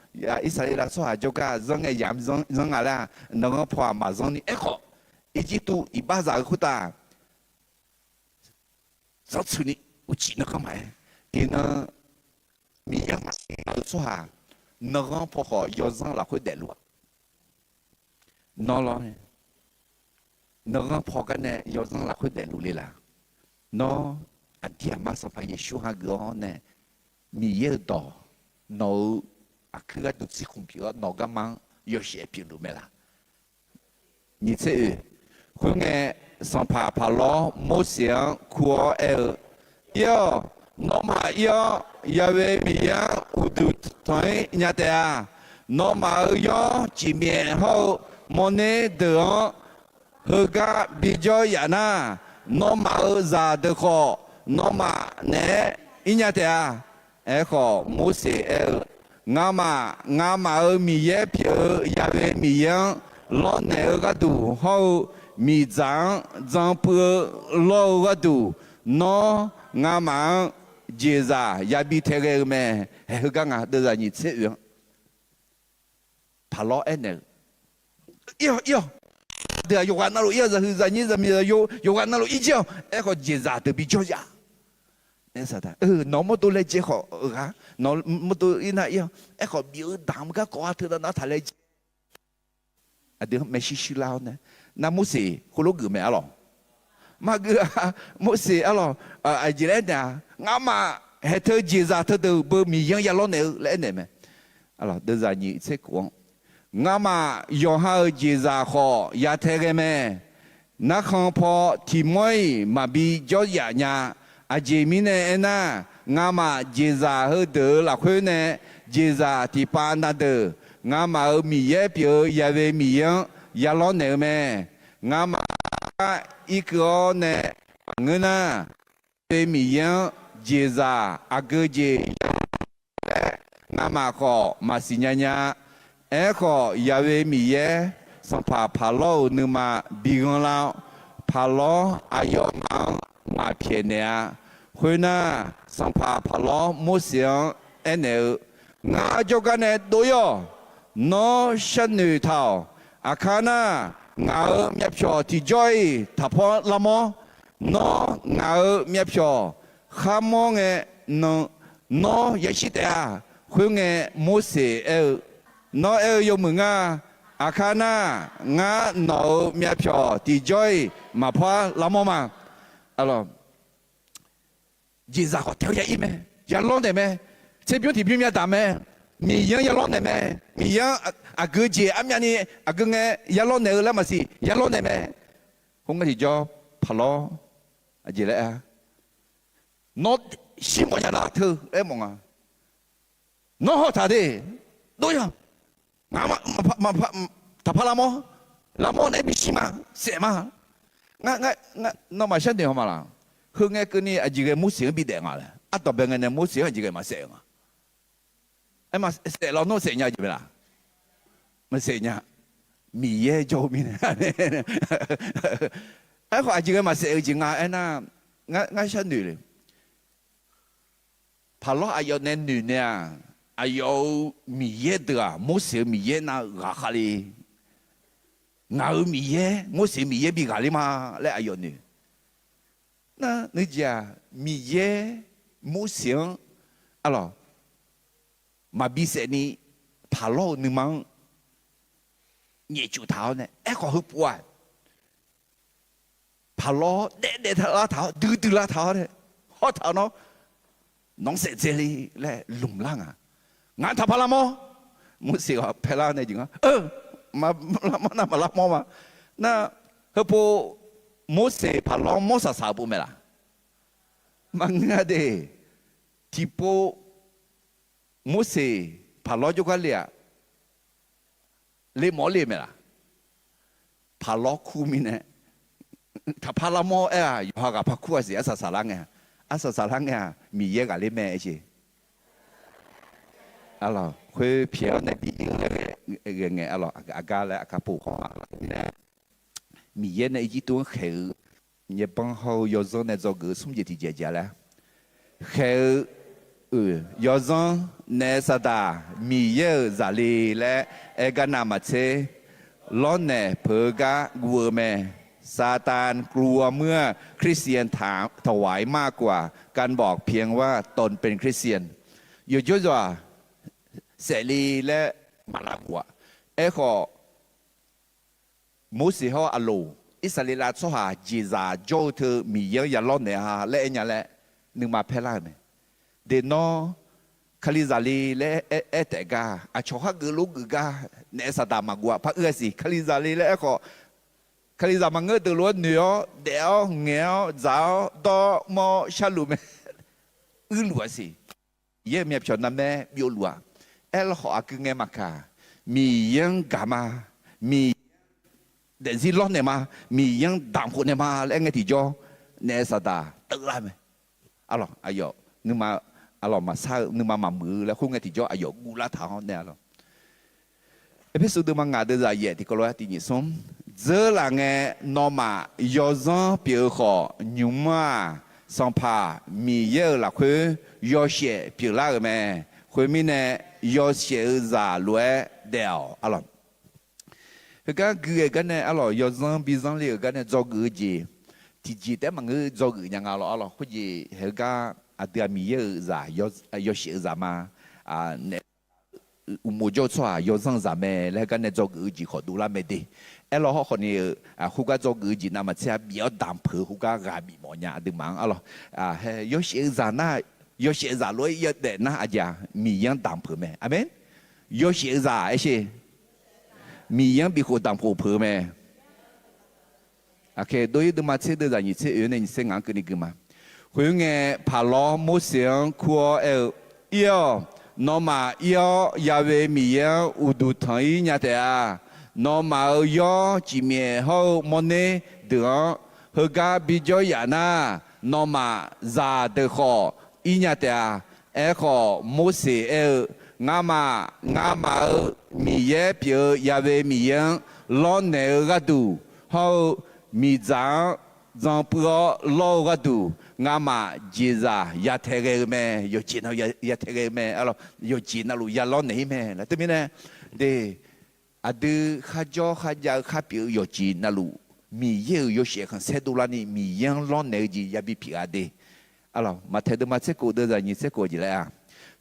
Irsaqleqlav tsawrhaq jawrgar zanr ngae yamq zanr nga laer-aq, nanghanr paw-aq maqzanr ni. Aerkhawf, Irjirtuv iqbaxzaq-eu khoertav zanrtsuini uqcif nanrkanr maqaer. Iqnan Miqyaer-anr maqsiq nya-eu tsawrhaq nanghanr paw khawf yawzanr lafkhoer daefluf-aq, nawr lawr, nanghanr paw gar nae yawzanr lafkhoer daefluf le laq? Nawr aqdir aqma Sanqpaq Yeqsur hageuf-awr nae Miqyaer-euq dawq nawq-euq aqkuir gharduq tsirkhmq pyeuf-awr nawq garma-anr yawshaef pyeufluf mae laq? Nyiq tser oeq. Khoerngae, sanqpaq Paqlawr Morseq-anr kur-awr aer-eu, Ir-awq, nawmaf ir-awr, Yaqve Miqyaer-anr uqduq tanq-ir nya taef-a. Nawmaf-euq yawr cifmyaef hawr-eu mawrner deuq-anr heugar bijawr yaf nar, nawmaf-euq zaqdeuq khawf nawmaf naeq-aer ir nya taef-a. Aerkhawf, Morseq aer-eu, Ngamaf, ngamaf-euq Miqyaer pyeuf-eu Yaqve Miqyaer-anr lawrnaeq-eu gharduq hawr-eu, miqdzaq-anr dzan puiv-eu lawr-eu gharduq, nawr ngamaf-anr jeqzaq yabi tae ghae-eu mae. Haeq heugar nga, deuvzaq nyiq tser oeq-anr Paqlawr aernaeq-eu, Ir-awq, ir-awq. Deuq-aq yawqghaq navluf ir-awq, zaqhuiq zaqnyir zaqmiq zaqyo yawqghaq navluf ir jir-awq. Aerkhawf, jeqzaq deuq bijawr yaf. Nawq-eu mawrdo laejae khawf ghaq, nawq-eu mawrdo ir nar ir-awq. Aerkhawf, bif-eu damq garkawv-a teunav nar taq laejae. Aqdui-anr maershuir shuir lar-awr nae, nar Morseq khoerlof geuf mae arlawq. Maqgeuf-a. Morseq arlawq, aqjeq laer aernaeq-a, ngamaf haeq teu jeqzaq teudeuq beu Miqyaer-anr ya lawrnaeq-eu laer aernaeq mae. Deuvzaq nyiq tser kof-anr, Ngamaf yawqha-euq jeqzaq khawf ya tae ghae mae. Narkhan paw tiq mawr-iq maqbi jawr yaf nya. Aqjeq mirnae aernar, ngamaf jeqzaq heudeuq-euq lafkhoer nae jeqzaq tiqpav na deuq, ngamaf-euq Miqyaer pyeuf-eu Yaqve Miqyaer-anr ya lawrnaeq-eu mae. Ngamaf gar irkeuv-awr nae maqngeur nar, Ya'we Miqyaer-anr jeqzaq aqgeu jeq ya laer ngamaf khawf maqsiq nya nya. Aerkhawf, Ya'we Miqyaer, sanqpaq Paqlawr-euq nuima bi ghanrlar-awr, Paqlawr aqyawfmaf-anr maq pyaeqnaeq-a. Khoernar, sanqpaq Paqlawr Morseq-anr aernaeq-eu, Ngar jawrgar nae dov-ir-awq. Nawr sharnoeq taq-awq. Aqkar nar, ngaq-euq myavpyawq tiqjawr-iq taqpawr lavmawr. Nawr ngaq-euq myavpyawq kharmawr ngae nan, nawr yashir taef-a. Khoerngae, Morseq aer-eu, Nawr aer-eu yawmuiq ngar. Aqkar nar, ngar nawq-euq myavpyawq tiqjawr-iq maqpar lavmawr ma. Jeqzaq khawf tae-awr ya ir mae. Yalawr naeq mae. Tserbymr tiqbymr myadaq mae. Miqyaer-anr yalawr naeq mae. Miqyaer-anr aqgeu jeq armyavni aqgeu ngae yalawr naeq-eu laer maqsiq, yalawr naeq mae. Khoerngae tiqjawr, Paqlawr aqjeq laer aer-a, Nawr shir mawf nya nar teu aermawf nga. Nawr hawtaq de. Dov-ir-awq. Ngaq-anr taqpar lavmawr. Lavmawr nae bishir ma. Saef ma. Nawmaf sharnoeq haw ma laq. Heu ngae keuvni aqjeq ghae Morseq-anr bidaef nga laer. Ardanqbae ngae nae Morseq-anr aqjeq ghae maqsaef-eu nga. Aer, maqsaef lawnmr saef nya jeq mae laq? Maqsaef nya. Miqyaer jawr-eu mirnae. Aerkhawf aqjeq ghae maqsaef-eu jeq nga aernar, ngar sharnoeq le. Paqlawr aqyawf nae noeq nae-aq, aqyawf-euq Miqyaer deuq-aq, Morseq-euq Miqyaer nav ghaqkhav le. Ngaq-euq Miqyaer, Morseq-euq Miqyaer bi ghaqler ma laer aqyawf noeq. Nar nuijeq-aq, Miqyaer Morseq-anr arlawq maqbi saefni, Paqlawr-euq nuima-anr nyaefcuf taq-awr nae, aerkhawf heupov-aq, Paqlawr daef daef lar taq-awr, duidui lar taq-awr nae, hawr taq-awr nawr, nawq-anr saef dzae le laer lmqlar nga. Ngaq-anr taqpar lavmawr. Morseq-aq paerlar nae jeq nga. Lavmawr nar maqlar mawr ma. Nar, heupov Morseq Paqlawr-anr mawr saqsaq-eu pov mae laq? Maqngeur-a de. Tiqpov Morseq Paqlawr jawrgar le-aq, le mawf-awr le mae laq? Paqlawr kur mirnae, taqpar lavmawr aer-aq, yawqha ghaq par kur-a siq. Arsaq saqlar ngae, arsaq saqlar ngae-aq, Miqyaer ghaqler mae aer jeq. Arlawq, khoer pyaeq-awr nae bi ghae ngae, arlawq, aqgar laer aqgar pov khawf-a. Miqyaer nae Irjirtuv-anr khaeq-eu yaerbanr hawr-eu yawzanr nae dzawgeuf-eu smr jeq tiqjeq jeq-a laer, khaeq-eu yawzanr naef saqdaq Miqyaer-euq zaqle laer aer gar navmaqtser, lawrnaeq peuq-eu gar guv-eu mae. Saqtaq guv-awr muir-aq, คริสเตียนถวายมากกว่าการบอกเพียงว่าตนเป็นคริสเตียน Yawqjawr yawq-aq, saefle laer maqlavguq-a. Aerkhawf, Morseq hawr Aqloq, Irsaqleqlav tsawrhaq jeqzaq jawr-eu teu Miqyaer-anr yalawr naeq-a laer aer nya laer nuima paerlar-euq mae. Deq nawr, Kalizaq le laer aer taef gar, aqcawq khar geuf lof geuf gar, naef saqdaq maqguv-a par uir-a siq. Kalizaq le laer aerkhawf, Kalizaq maqngeur deuq lof-aer noeq-awr, daef-awr, ngaeq-awr, dzaq-awr, dawr-awr, mawr-awr, sharluf mae. Uirluf-a siq. Miqyaer-euq myavpyawq narmaer byovluf-a. Aerlawkhawf aqgeu ngae maqkaq, Miqyaer-anr gaq ma. Miqyaer-anr daefzir lawrnaeq ma. Miqyaer-anr damqkhof naeq ma laer aer ngae tiqjawr, naef saqdaq teuvlar mae. Arlawq, aqyawf nuima, arlawq, maqsar-eu, nuima maqmuiq-eu laer khoerngae tiqjawr aqyawf guvlar taq-awr nae, arlawq. Erpersu deuvma ngaq deuvzaq yaef tiqkawv lof-aer tiq nyiq smr. Dzeurlaf ngae, nawmaf yawzanr pyeuf-eu khawf, nymq-mr-aq, Sanqpaq Miqyaer-euq lafkhoer yawshaef pyeuflar-euq mae. Khoermirnae, yawshaef-eu zaq lof-aer daef-awq, arlawq. Heugar gui-eu gar nae, arlawq, yawzanr bizanr le-euq gar nae dzawgeuf-eu jeq, tiqjeq taef-aer maqngeur dzawgeuf nya nga lawq, arlawq. Khoerjeq heugar aqdui-aq Miqyaer-euq zaq, yawshaef-eu zaq ma. Naef uqmov jawr-eu tsawrhaq yawzanr-eu zaq mae laer heugar nae dzawgeuf-eu jeq khawf dovlar mae de. Aerlawkhawf khawfni-eu, khoergar dzawgeuf-eu jeq navmaqtser-a bif-awr damq peuq-eu khoergar ghaq bif mawf nya aqduimaf-anr, arlawq. Yawshaef-eu zaq nar, yawshaef-eu zaq lof-aer yawdaef nar aqjeq-aq Miqyaer-anr damq peuq mae. Aqmeq. Yawshaef-eu zaq aersher. Miqyaer-anr bifkhof damqkhof peuq-eu mae. Aqkaq dov-ir deuvma tser deuvzaq nyiq tser oe nae nyiq tser ngaq-anr keuvni gui ma. Khoerngae, Paqlawr Morseq-anr kur-awr aer-eu, Ir-awq. Nawmaf ir-awr, Ya'we Miqyaer-anr uqduq tanq-ir nya taef-a. nawmaf-euq yawr cifmyaef hawr-eu mawrner deuq-anr heugar bijawr yaf nar, nawmaf zaqdeuq khawf ir nya taef-a. Aerkhawf, Morseq aer-eu, Ngamaf, ngamaf-euq Miqyaer pyeuf-eu Ya'we Miqyaer-anr lawrnaeq-eu gharduq hawr-eu miqdzaq-anr zanpuiv-awr lawr-eu gharduq, ngamaf jeqzaq ya tae ghae-eu mae. Yawqjeq navluf ya, ya tae ghae-eu mae. Yawqjeq navluf ya lawrnaeq-ir mae laer teumirnae, de, aqdui kharjawr kharjav-eu kharpyeuf-eu yawqjeq navluf, Miqyaer-euq yawshaef khanqsaer dovlarni Miqyaer-anr lawrnaeq-eu jeq yabi pyeuf-a de. Maqtaeq deuvma tser kof deuvzaq nyiq tser kof jeq laer-a,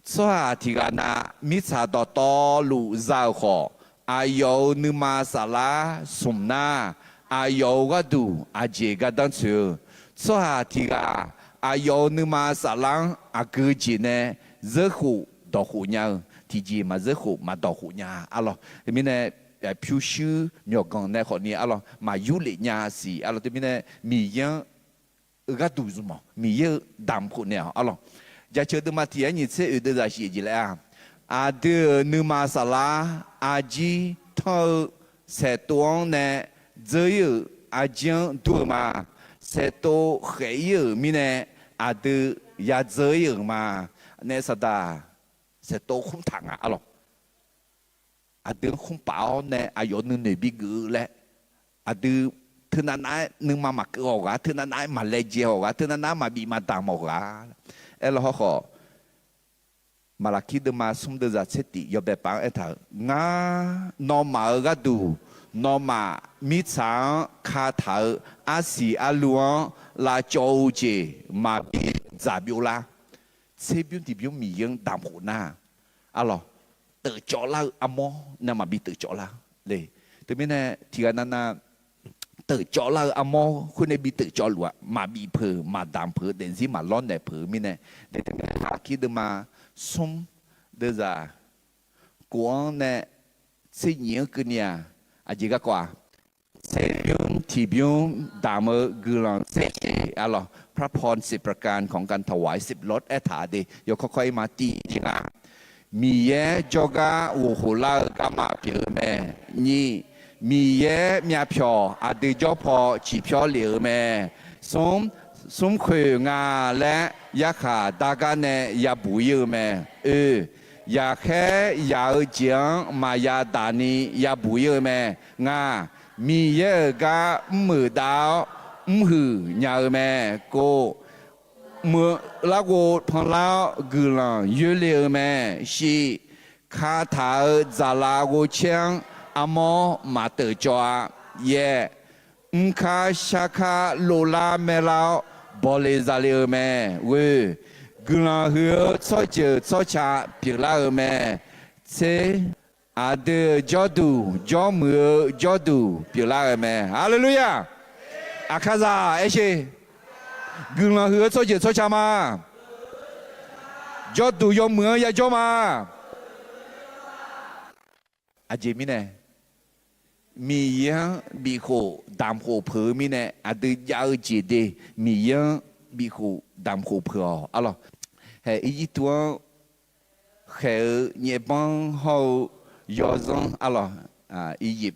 tsawrhaq tiq ghaq na mirtsaq dawqtawvluf za-euq khawf, aqyawf-euq nuima saflar smq nar, aqyawf-euq gharduq aqjeq gardanr tsoeq-eu, tsawrhaq tiq ghaq aqyawf-euq nuima saflar-anr aqgeu jeq nae zeurkhof dawqkhof nya-eu, tiqjeq maqzeurkhof maqdawqkhof nya-a lawq. Teumirnae, pyurshuir myawqganq nae khawfni-a lawq, maqyur lef nya siq-a lawq. Teumirnae, Miqyaer-anr gharduq zmq-awq, Miqyaer-eu damq khof naeq-awq-a lawq. Jaceuq deuvma tiq yar nyiq tser oeq deuvzaq shif jeq laer-a, aqdui-euq nuima saflar arjir tanr-eu saeqtov-anr nae dzeur-ir-euq arjir-anr dur-eu ma. Saeqtov khaef-ir-euq mirnae aqdui yadzeur-ir-euq ma. Naef saqdaq saeqtov khmr taq nga-a lawq. Aqdui-anr khmr paf-awr nae aqyawf nuinoeq bigeuf-eu laer, aqdui teunav nav-aer nuima maqkeuv-awq ghaq, teunav nav-aer maqlaejae-awq ghaq, teunav nav-aer maqbif maqdamq-awq ghaq. Aerlawr hawrkhawf, Maqlaqkir deuvma smr deuvzaq tser tif yawbae paf-anr aertaq-euq, Ngar, nawmaf-euq gharduq nawmaf mirtsaq-anr kataq-eu arsiq arlu-anr lavcawv-eu jeq maqbi dzaq byov lar. Tserbymr tiqbymr Miqyaer-anr damq khof nar-a lawq, teufcawv lar-eu armawr nae maqbi teufcawv lar le. Teumirnae tiq ghaq navnav teufcawv lar-eu armawr khoer nae bi teufcawv luf-aq, maqbif peuq maqdamq peuq daefzir maqlawrnaeq peuq-eu mirnae, de teumirnae Maqlaqkir deuvma smr deuvzaq kof-anr nae tser nyiq-anr keuvni-aq, aqjeq garkawv-aq, tserbymr tiqbymr damq-eu guiqlanq tser jeq-a lawq, พระพรสิบประการของการถวายสิบรถ aertaq de. Yawkawr kawr-ir ma. Tiq jeq nga, Miqyaer jawrgar ghof khof lar-eu garma pyeuf-eu mae. Nyiq, Miqyaer myavpyawq aqdui jawr paw ciqpyawr lef-eu mae. Smr, smrkhoeq nga laer yarkhaq dargar nae yabuq-ir-eu mae. Oe, yaqkhaer yaq-eu jeq-anr maqya daq ni yabuq-ir-eu mae. Ngaq, Miqyaer-euq gar mr-euq dav-awr mrhuiq nya-eu mae. Kov, meuq larghov panlar-awr guiqlanq yoerle-eu mae. Shiq, kataq-euq dzaqlav ghovcaer-anr armawr maqteuf cawv-a. Yaeq, mrkar sharkar lovlar maerlar-awr bawle zale-eu mae. Ghoe, guiqlanq huiq-eu tsawrjeuq tsawrca pyeuflar-eu mae. Tser, aqdui-euq jawrduq jawrmuiq-eu jawrduq pyeuflar-eu mae. Haleluya! Aqkaqzaq aer sher. Guiqlanq huiq-eu tsawrjeuq tsawrca ma. Jawrduq yawmuiq-anr yajawr ma. Aqjeq mirnae, Miqyaer-anr bifkhof damqkhof peuq-eu mirnae, aqdui jav-eu jeq de, Miqyaer-anr bifkhof damqkhof peuq-awq-a lawq. Hae, Irjirtuv-anr khaeq-eu nyaefbanr hawr-eu yawzanr-a lawq, Iqyif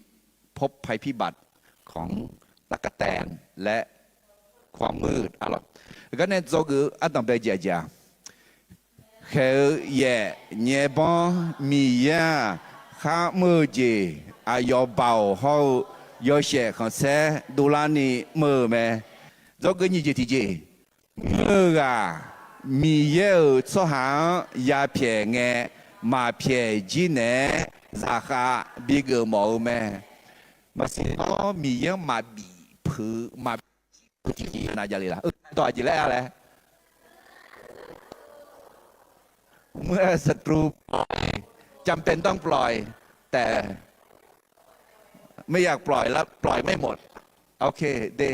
พบภัยพิบัติของตั๊กแตน และ ความมืด a lawq. Heugar nae dzawgeuf-eu ardanq bae jeq aqjeq-aq, khaeq-eu yaef nyaefbanr Miqyaer-aq, kharmr-eu jeq aqyawf baoq hawr-eu yawshaef khanqsaer dovlarni mr-eu mae. Dzawgeuf nyiq jeq tiqjeq, ngeur-eu ghaq Miqyaer-euq tsawrhaq-anr yapyaeq ngae, maqpyaeq jir naeq-aer zaqkhav bigeuf mawf-eu mae. Maqsiq nawr Miqyaer-anr maqbif peuq-eu, maqbif peuq tiqjeq nav javle laf. Dawq aqjeq laer-a laer เมื่อศัตรูปล่อย จำเป็นต้องปล่อย แต่ ไม่อยากปล่อย แล้วปล่อยไม่หมด โอเค de,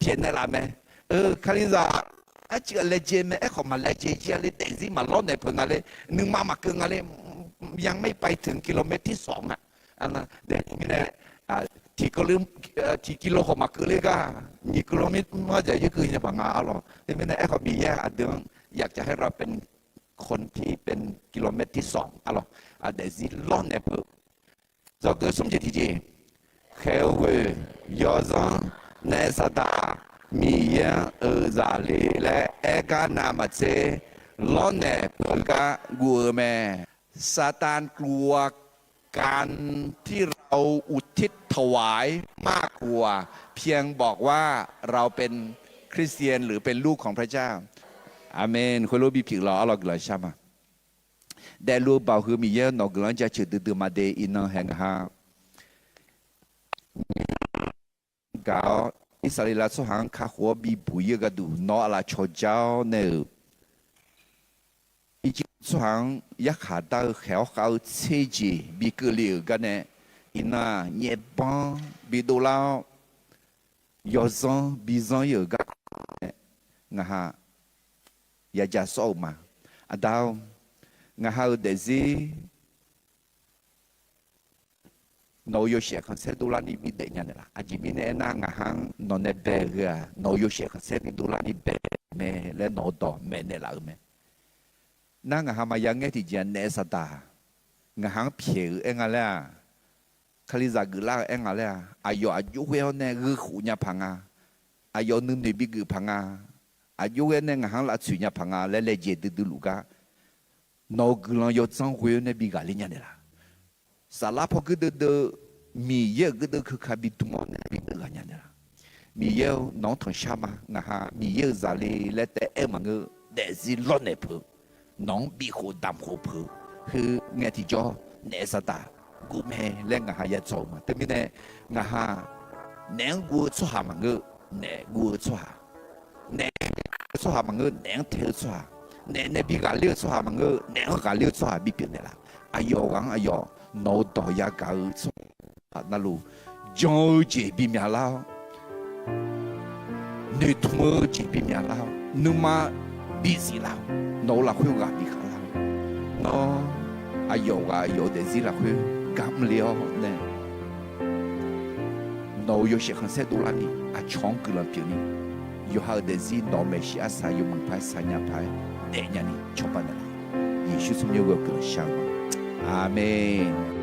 pyaeqnaeq laf mae. Kalizaq, arcuiv-aq laejae mae, aerkhawf maqlaejae jir-a le, daefzir maqlawrnaeq peuq nga le, nuima maqkeuv nga le, ยังไม่ไปถึงกิโลเมตรที่สอง aq. Mirnae, tiq kilo khawf maqkeuv ler gar, nyiq kilo mir mawr dzaeq yaerkeuv nya baq nga-a lawq. Teumirnae aerkhawf Miqyaer aqdui-anr อยากจะให้เราเป็นคนที่เป็นกิโลเมตรที่สอง a lawq. Daefzir lawrnaeq peuq. Dzawgeuf smr jeq tiqjeq, khaeq-eu ghoeq, yawzanr, naef Saqdaq, Miqyaer-anr-euq zaqle laer aer gar navmaqtser, lawrnaeq peugar guv-eu mae. ซาตานกลัวการที่เราอุทิศถวายมากกว่าเพียงบอกว่าเราเป็นคริสเตียน หรือเป็นลูกของพระเจ้า Aqmeq. Khoerlof bipyeuf lawq, arlawr guiqlanq shar ma. Daefluf-eu baoq heu Miqyaer-eu nawq guiqlanq jaceuq duidui ma de. Iqnan hae ngaq ha gaq-awr, Irsaqleqlav tsawrhaq-anr kakhof-awr bibuq-ir-eu gharduq nawq aqlaf cawqja-awr nae-euq, Irjirtuv tsawrhaq-anr yarkhaq dar-eu khaeq-awr khav-eu tser jeq bi keuvle-euq garnae, iqnan-aq nyaefbanr bidov lar-awr, yawzanr bizanr-ir-euq gar nae, ngaq ha yaja sawr-euq ma. Aqda-or, ngaq ha-euq daefzir nawq-euq yawshaef khanqsaer dovlarni bidaef nya naeqlaf. Aqjeq mirnae aernar, ngaq ha-anr nawq nae bae-eu heu-aq, nawq-euq yawshaef khanqsaer bi dovlarni bae mae laer nawq-eu dawq maeqnaeq laf-euq mae. Nar ngaq ha maqya ngaer tiqjeq-aq, naef Saqdaq ngaq ha-anr pyaeq-eu aer nga laer-aq, Kalizaq geuflar-eu aer nga laer-aq, aqyawf aqjox ghoer-awr nae gheukhof nya paq nga, aqyawf nuinoeq bigeuf paq nga, aqjox ghoer nae ngaq ha-anr lavtsoeq nya paq nga laer laejae duidui luf gar, nawq-euq guiqlanq yawdzanr ghoe-awr nae bi ghaqler nya naeqlaf. Saflar paw geur deuvdeuv, Miqyaer-euq geur deuv keuka bi dm-awr nae bi deuv ghaq nya naeqlaf. Miqyaer-or, nawq-anr tanqshar ma. Ngaq ha Miqyaer-euq zaqle laer taef aer-eu maqngeur, daefzir lawrnaeq peuq, nawq-anr bifkhof damq khof peuq, heu ngae tiqjawr naef Saqdaq guv mae laer ngaq ha ya dzaw-eu ma. Teumirnae ngaq ha naef-anr guv-eu tsawrhaq maqngeur, naef guv-eu tsawrhaq, naef-anr guv-eu tsawrhaq maqngeur, naef-anr tae-eu tsawrhaq, naef nae bi ghaqler-eu tsawrhaq maqngeur, naef-anr ghaqler-eu tsawrhaq bipyeuf naeqlaf. Aqyawf ghaq-anr aqyawf nawq-eu dawq yagaq-eu tsawrhaq navluf, jan-eu jeq bimyaq lar-awr, noeqtmq-eu jeq bimyaq lar-awr, nuima bizif lar-awr, nawq-euq lafkhoer ghaq bikhav lar-awr, nawr aqyawf ghaq aqyawf-euq daefzir lafkhoer gar mrle-awr nae, nawq-euq yawshaef khanqsaer dovlarni aqcawq-anr guiqlanq pyeufni, yawqha-euq daefzir nawq-eu maeqshi arsaq yawmuiq paq-aer saqnya paq-aer daefnya ni cawba naeqlaf. Yeqsur tsawrmyanr ghoe-awr guiqlanq shar-eu ma. Aqmeq.